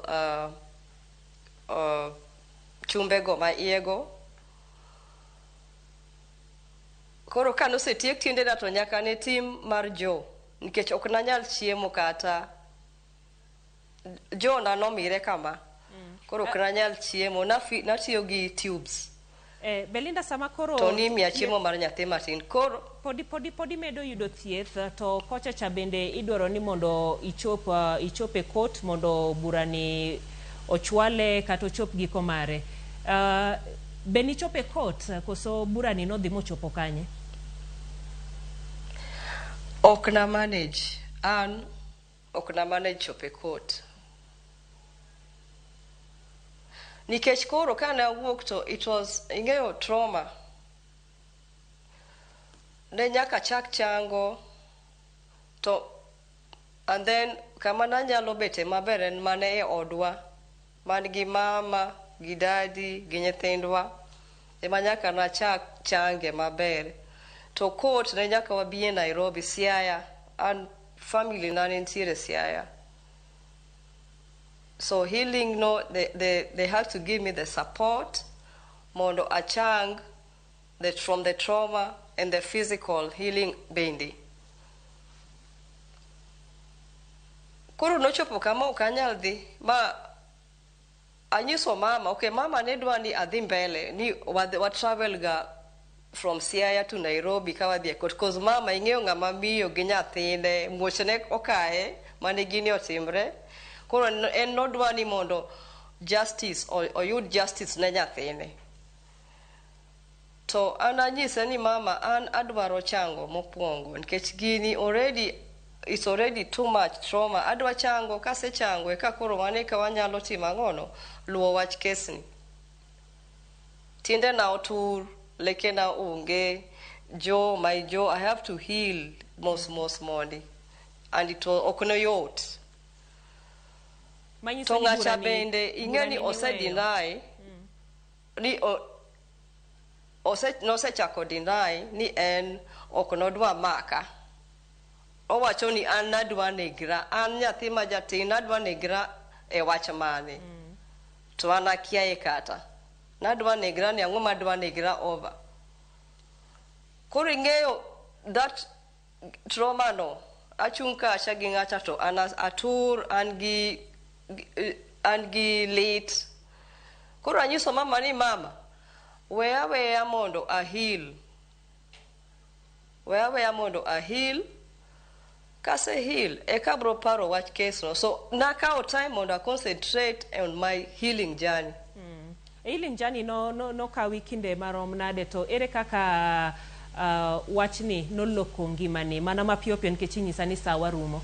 chumbego ma iyego. Koro ka nosetiek tiendena to nyaka ne tim mar jaw, nikech ok nanyal chiemo kata jaw na nomire kama. Koro ok nanyal chiemo, natiyo gi tubes. Belinda, sama koro to nimiya chiemo mar nyathi matin. Koro podi medo yudo thieth, to kocha cha bende idwaro ni mondo ichop e court mondo burani ochwale kata ochop giko mare. Be nichopo e court koso burani nodhi mochopo kanye? Ok na manage, an ok na manage chopo e court. Nikech koro kane awuok to it was, ing'eyo, trauma. Ne nyaka chak chango to and then kama nanyalo bete maber en mana e odwa man gi mama gi daddy gi nyithindwa ema nyaka nachak change maber. To court ne nyaka wabi e Nairobi, Siaya, an family na ne nitiere Siaya. So healing no, they had to give me the support mondo achang from the trauma and the physical healing bende. Koro nochopo kama ok anyal dhi, ma anyiso mama, okay, mama ne dwa ni adhi mbele, ni wa travel ga from Siaya to Nairobi ka wadhi e court, cause mama ing'eyo ng'ama miyo gi nyathine, muochne okaye, mane gini otimre. Koro en nodwa ni mondo justice, oyud justice ne nyathine. To an anyise ni mama, an adwaro chango mokwongo, nikech gini already, it's already too much trauma. Adwa chango, kasechango, eka koro mano eka wanyalo timo ang'ono, luwo wach kesni. Tiendena otur, lekena onge, jaw, my jaw, I have to heal mos mos mondi. And it was, ok noyot. Manyiso To ni ng'acha burani- bende ing'e ni burani ose niweyo. deny ni nosechako deny ni en ok nodwa maka. Owacho ni an nadwa negra, an nyathi ma jatin nadwa negra e wach mane. To an akiaye kata. Nadwa negra ni ang'o madwa negra over. Koro ing'eyo that trauma no, achung' kacha gi ng'acha to an atur, an gi lit. Koro anyiso mama ni mama, weya weya mondo ahil. Weya weya mondo ahil. Kase heal, eka abro paro wach case no. So nakawo time mondo a concentrate on my healing journey. Healing journey no kawi kinde marom nade, to ere kaka wachni noloko ngimani mana mapiyo piyo nikech inyisa ni sawa rumo?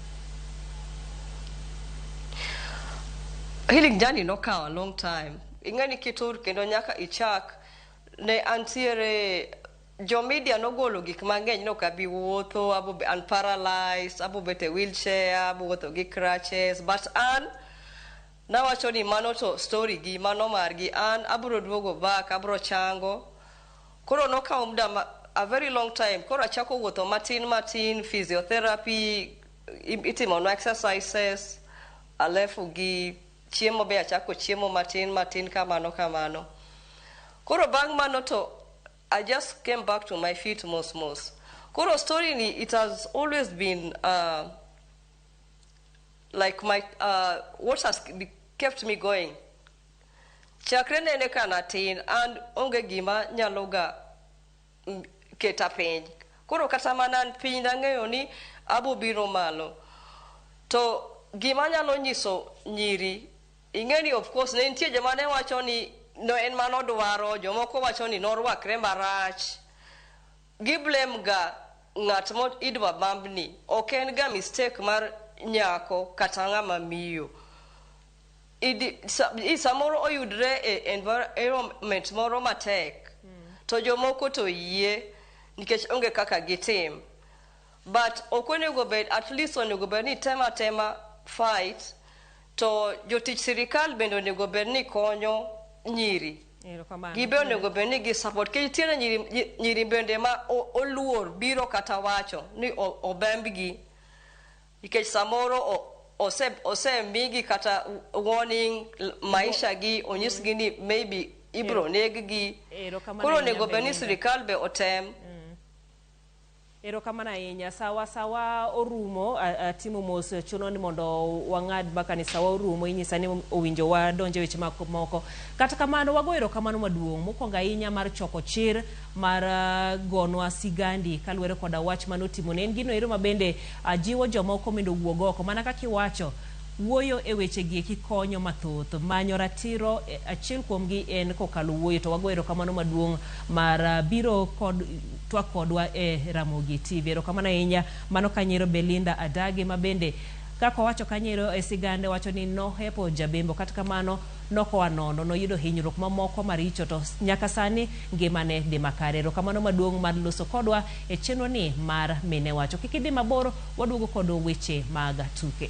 Healing journey nokawo a long time. Ing'e ni kitur kendo nyaka ichak. Ne antiere jo media nogolo gik mang'eny, nok abi wuotho, abo an paralyzed, abo bet e wheelchair, abo wuotho gi crutches, but an nawacho ni mano to story gi, mano margi, an abro duogo back, abro chango. Koro nokawo muda a very long time. Koro achako wuotho matin matin, physiotherapy, itimo no exercises, alafu gi chiemo be achako chiemo matin matin kamano kamano. Koro bang' mano to I just came back to my feet mos mos. Koro story ni, it has always been like my what has kept me going. Chakre nene ka natin, and onge gima nyalo ga keta piny. Koro kata mana an piny nang'eyo ni abo biro malo. To gima nyalo nyiso nyiri, ing'e ni of course ne nitie joma ne wacho ni no en mano dwaro, jomoko wacho ni norwakre marach. Gi blame ga ng'at mo idwa bambni. Ok en ga mistake mar nyako kata ng'ama miyo. Samoro oyudre e environment moro matek, to jomoko to yie nikech onge kaka gitim. But ok onego bed, at least onego bed ni tema tema fight, to jotich sirikal bende onego bed ni konyo nyiri. Gibe onego bed ni gi support. Nikech nitiere nyiri bende ma oluor biro kata wacho ni obembgi. Nikech samoro osemigi kata warning maisha gi, onyisgi ni maybe ibro neg-gi. Koro onego bed ni sirikal be otem. Erokamano ahinya. Sawa sawa orumo, atimo mos chuno ni mondo wang'ad mbaka ni sawa orumo, inyisa ni owinjo wadonje weche moko. Kata kamano wago erokamano maduong' mokwongo ahinya mar choko chir mar gonwa sigandi kaluwore koda wach manotimo ne en gino ero mabende jiwo jomoko mondo owuog oko mana kaka iwacho. Wuoyo e weche gi eki konyo mathoth, manyo ratiro achiel kuomgi en kokalo wuoyo. To wago erokamano maduong' mar biro kod twak kodwa e Ramogi TV. Erokamano ahinya mano kanyero Belinda Adagi ma bende kaka owacho kanyero e sigande wacho ni nohepo jabembo, kata kamano nokoa nono, noyudo hinyruok mamoko maricho to nyaka sani ngimane dhi makare. Erokamano maduong' mar loso kodwa e chenro ni mar Mine Wacho. Kik idhi mabor, waduogo kod weche mag tuke.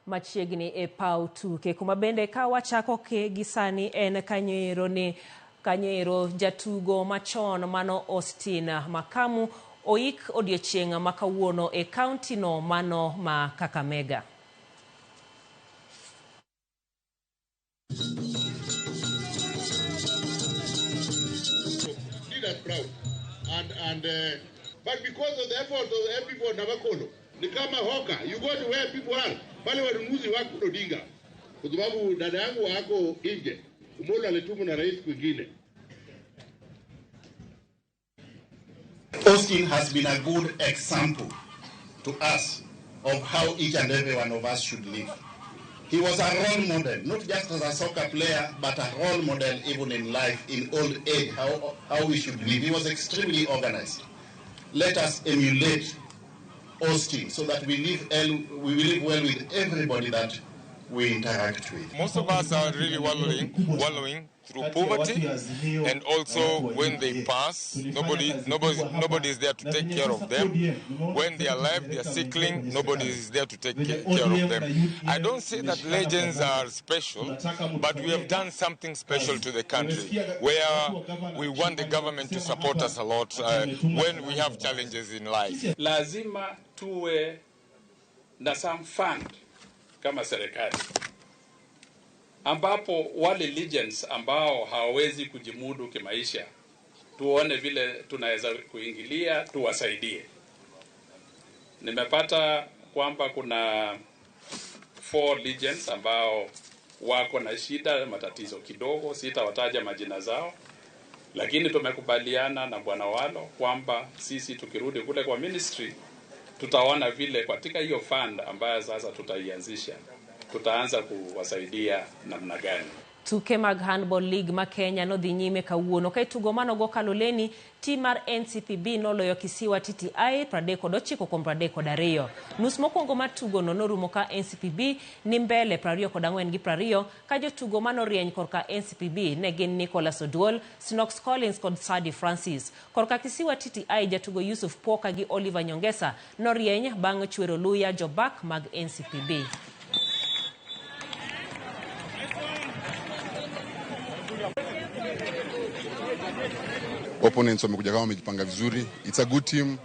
Machiegni e paw tuke kuma bende ka wachako gi sani en kanyoero ni kanyoero jatugo machon mano Austin Makamu oik odiochieng' ma kawuono e kaunti no mano ma Kakamega. Did us proud and but because of the effort of the people Navakolo, ni kama hoka, you go to where people are, pale wanunuzi wako Odinga, kwa sababu dada yangu wako nje, Omolo alitumwa na rais kwingine. Austin has been a good example to us of how each and every one of us should live. He was a role model, not just as a soccer player, but a role model even in life, in old age, how we should live. He was extremely organized. Let us emulate Austin so that we live well with everybody that we interact with. Most of us are really wallowing through poverty, and also when they pass, nobody is there to take care of them. When they are alive, they are sickling, nobody is there to take care of them. I don't say that legends are special, but we have done something special to the country, where we want the government to support us a lot when we have challenges in life. Lazima tuwe na some fund kama serikali, ambapo wale legends ambao hawawezi kujimudu kimaisha, tuone vile tunaweza kuingilia tuwasaidie. Nimepata kwamba kuna 4 legends ambao wako na shida, matatizo kidogo, sitawataja majina zao, lakini tumekubaliana na Bwana Walo kwamba sisi tukirudi kule kwa ministry tutaona vile katika hiyo fund ambayo sasa tutaianzisha tutaanza kuwasaidia namna gani. Tuke mag Handball League ma Kenya nodhi nyime kawuono ka itugo manogo Kaloleni, tim mar NCPB noloyo Kisiwa TTI 39-32. Nus mokwongo mar tugono norumo ka NCPB ni mbele 24-20 ka jotugo manorieny korka NCPB ne gin Nicholas Oduol, Sinox Collins kod Sadi Francis. Korka Kisiwa TTI jatugo Yusuf Poka gi Oliver Nyongesa norieny bang' chwero luya jobak mag NCPB. Opponents wamekuja kama wamejipanga vizuri. It's a good team.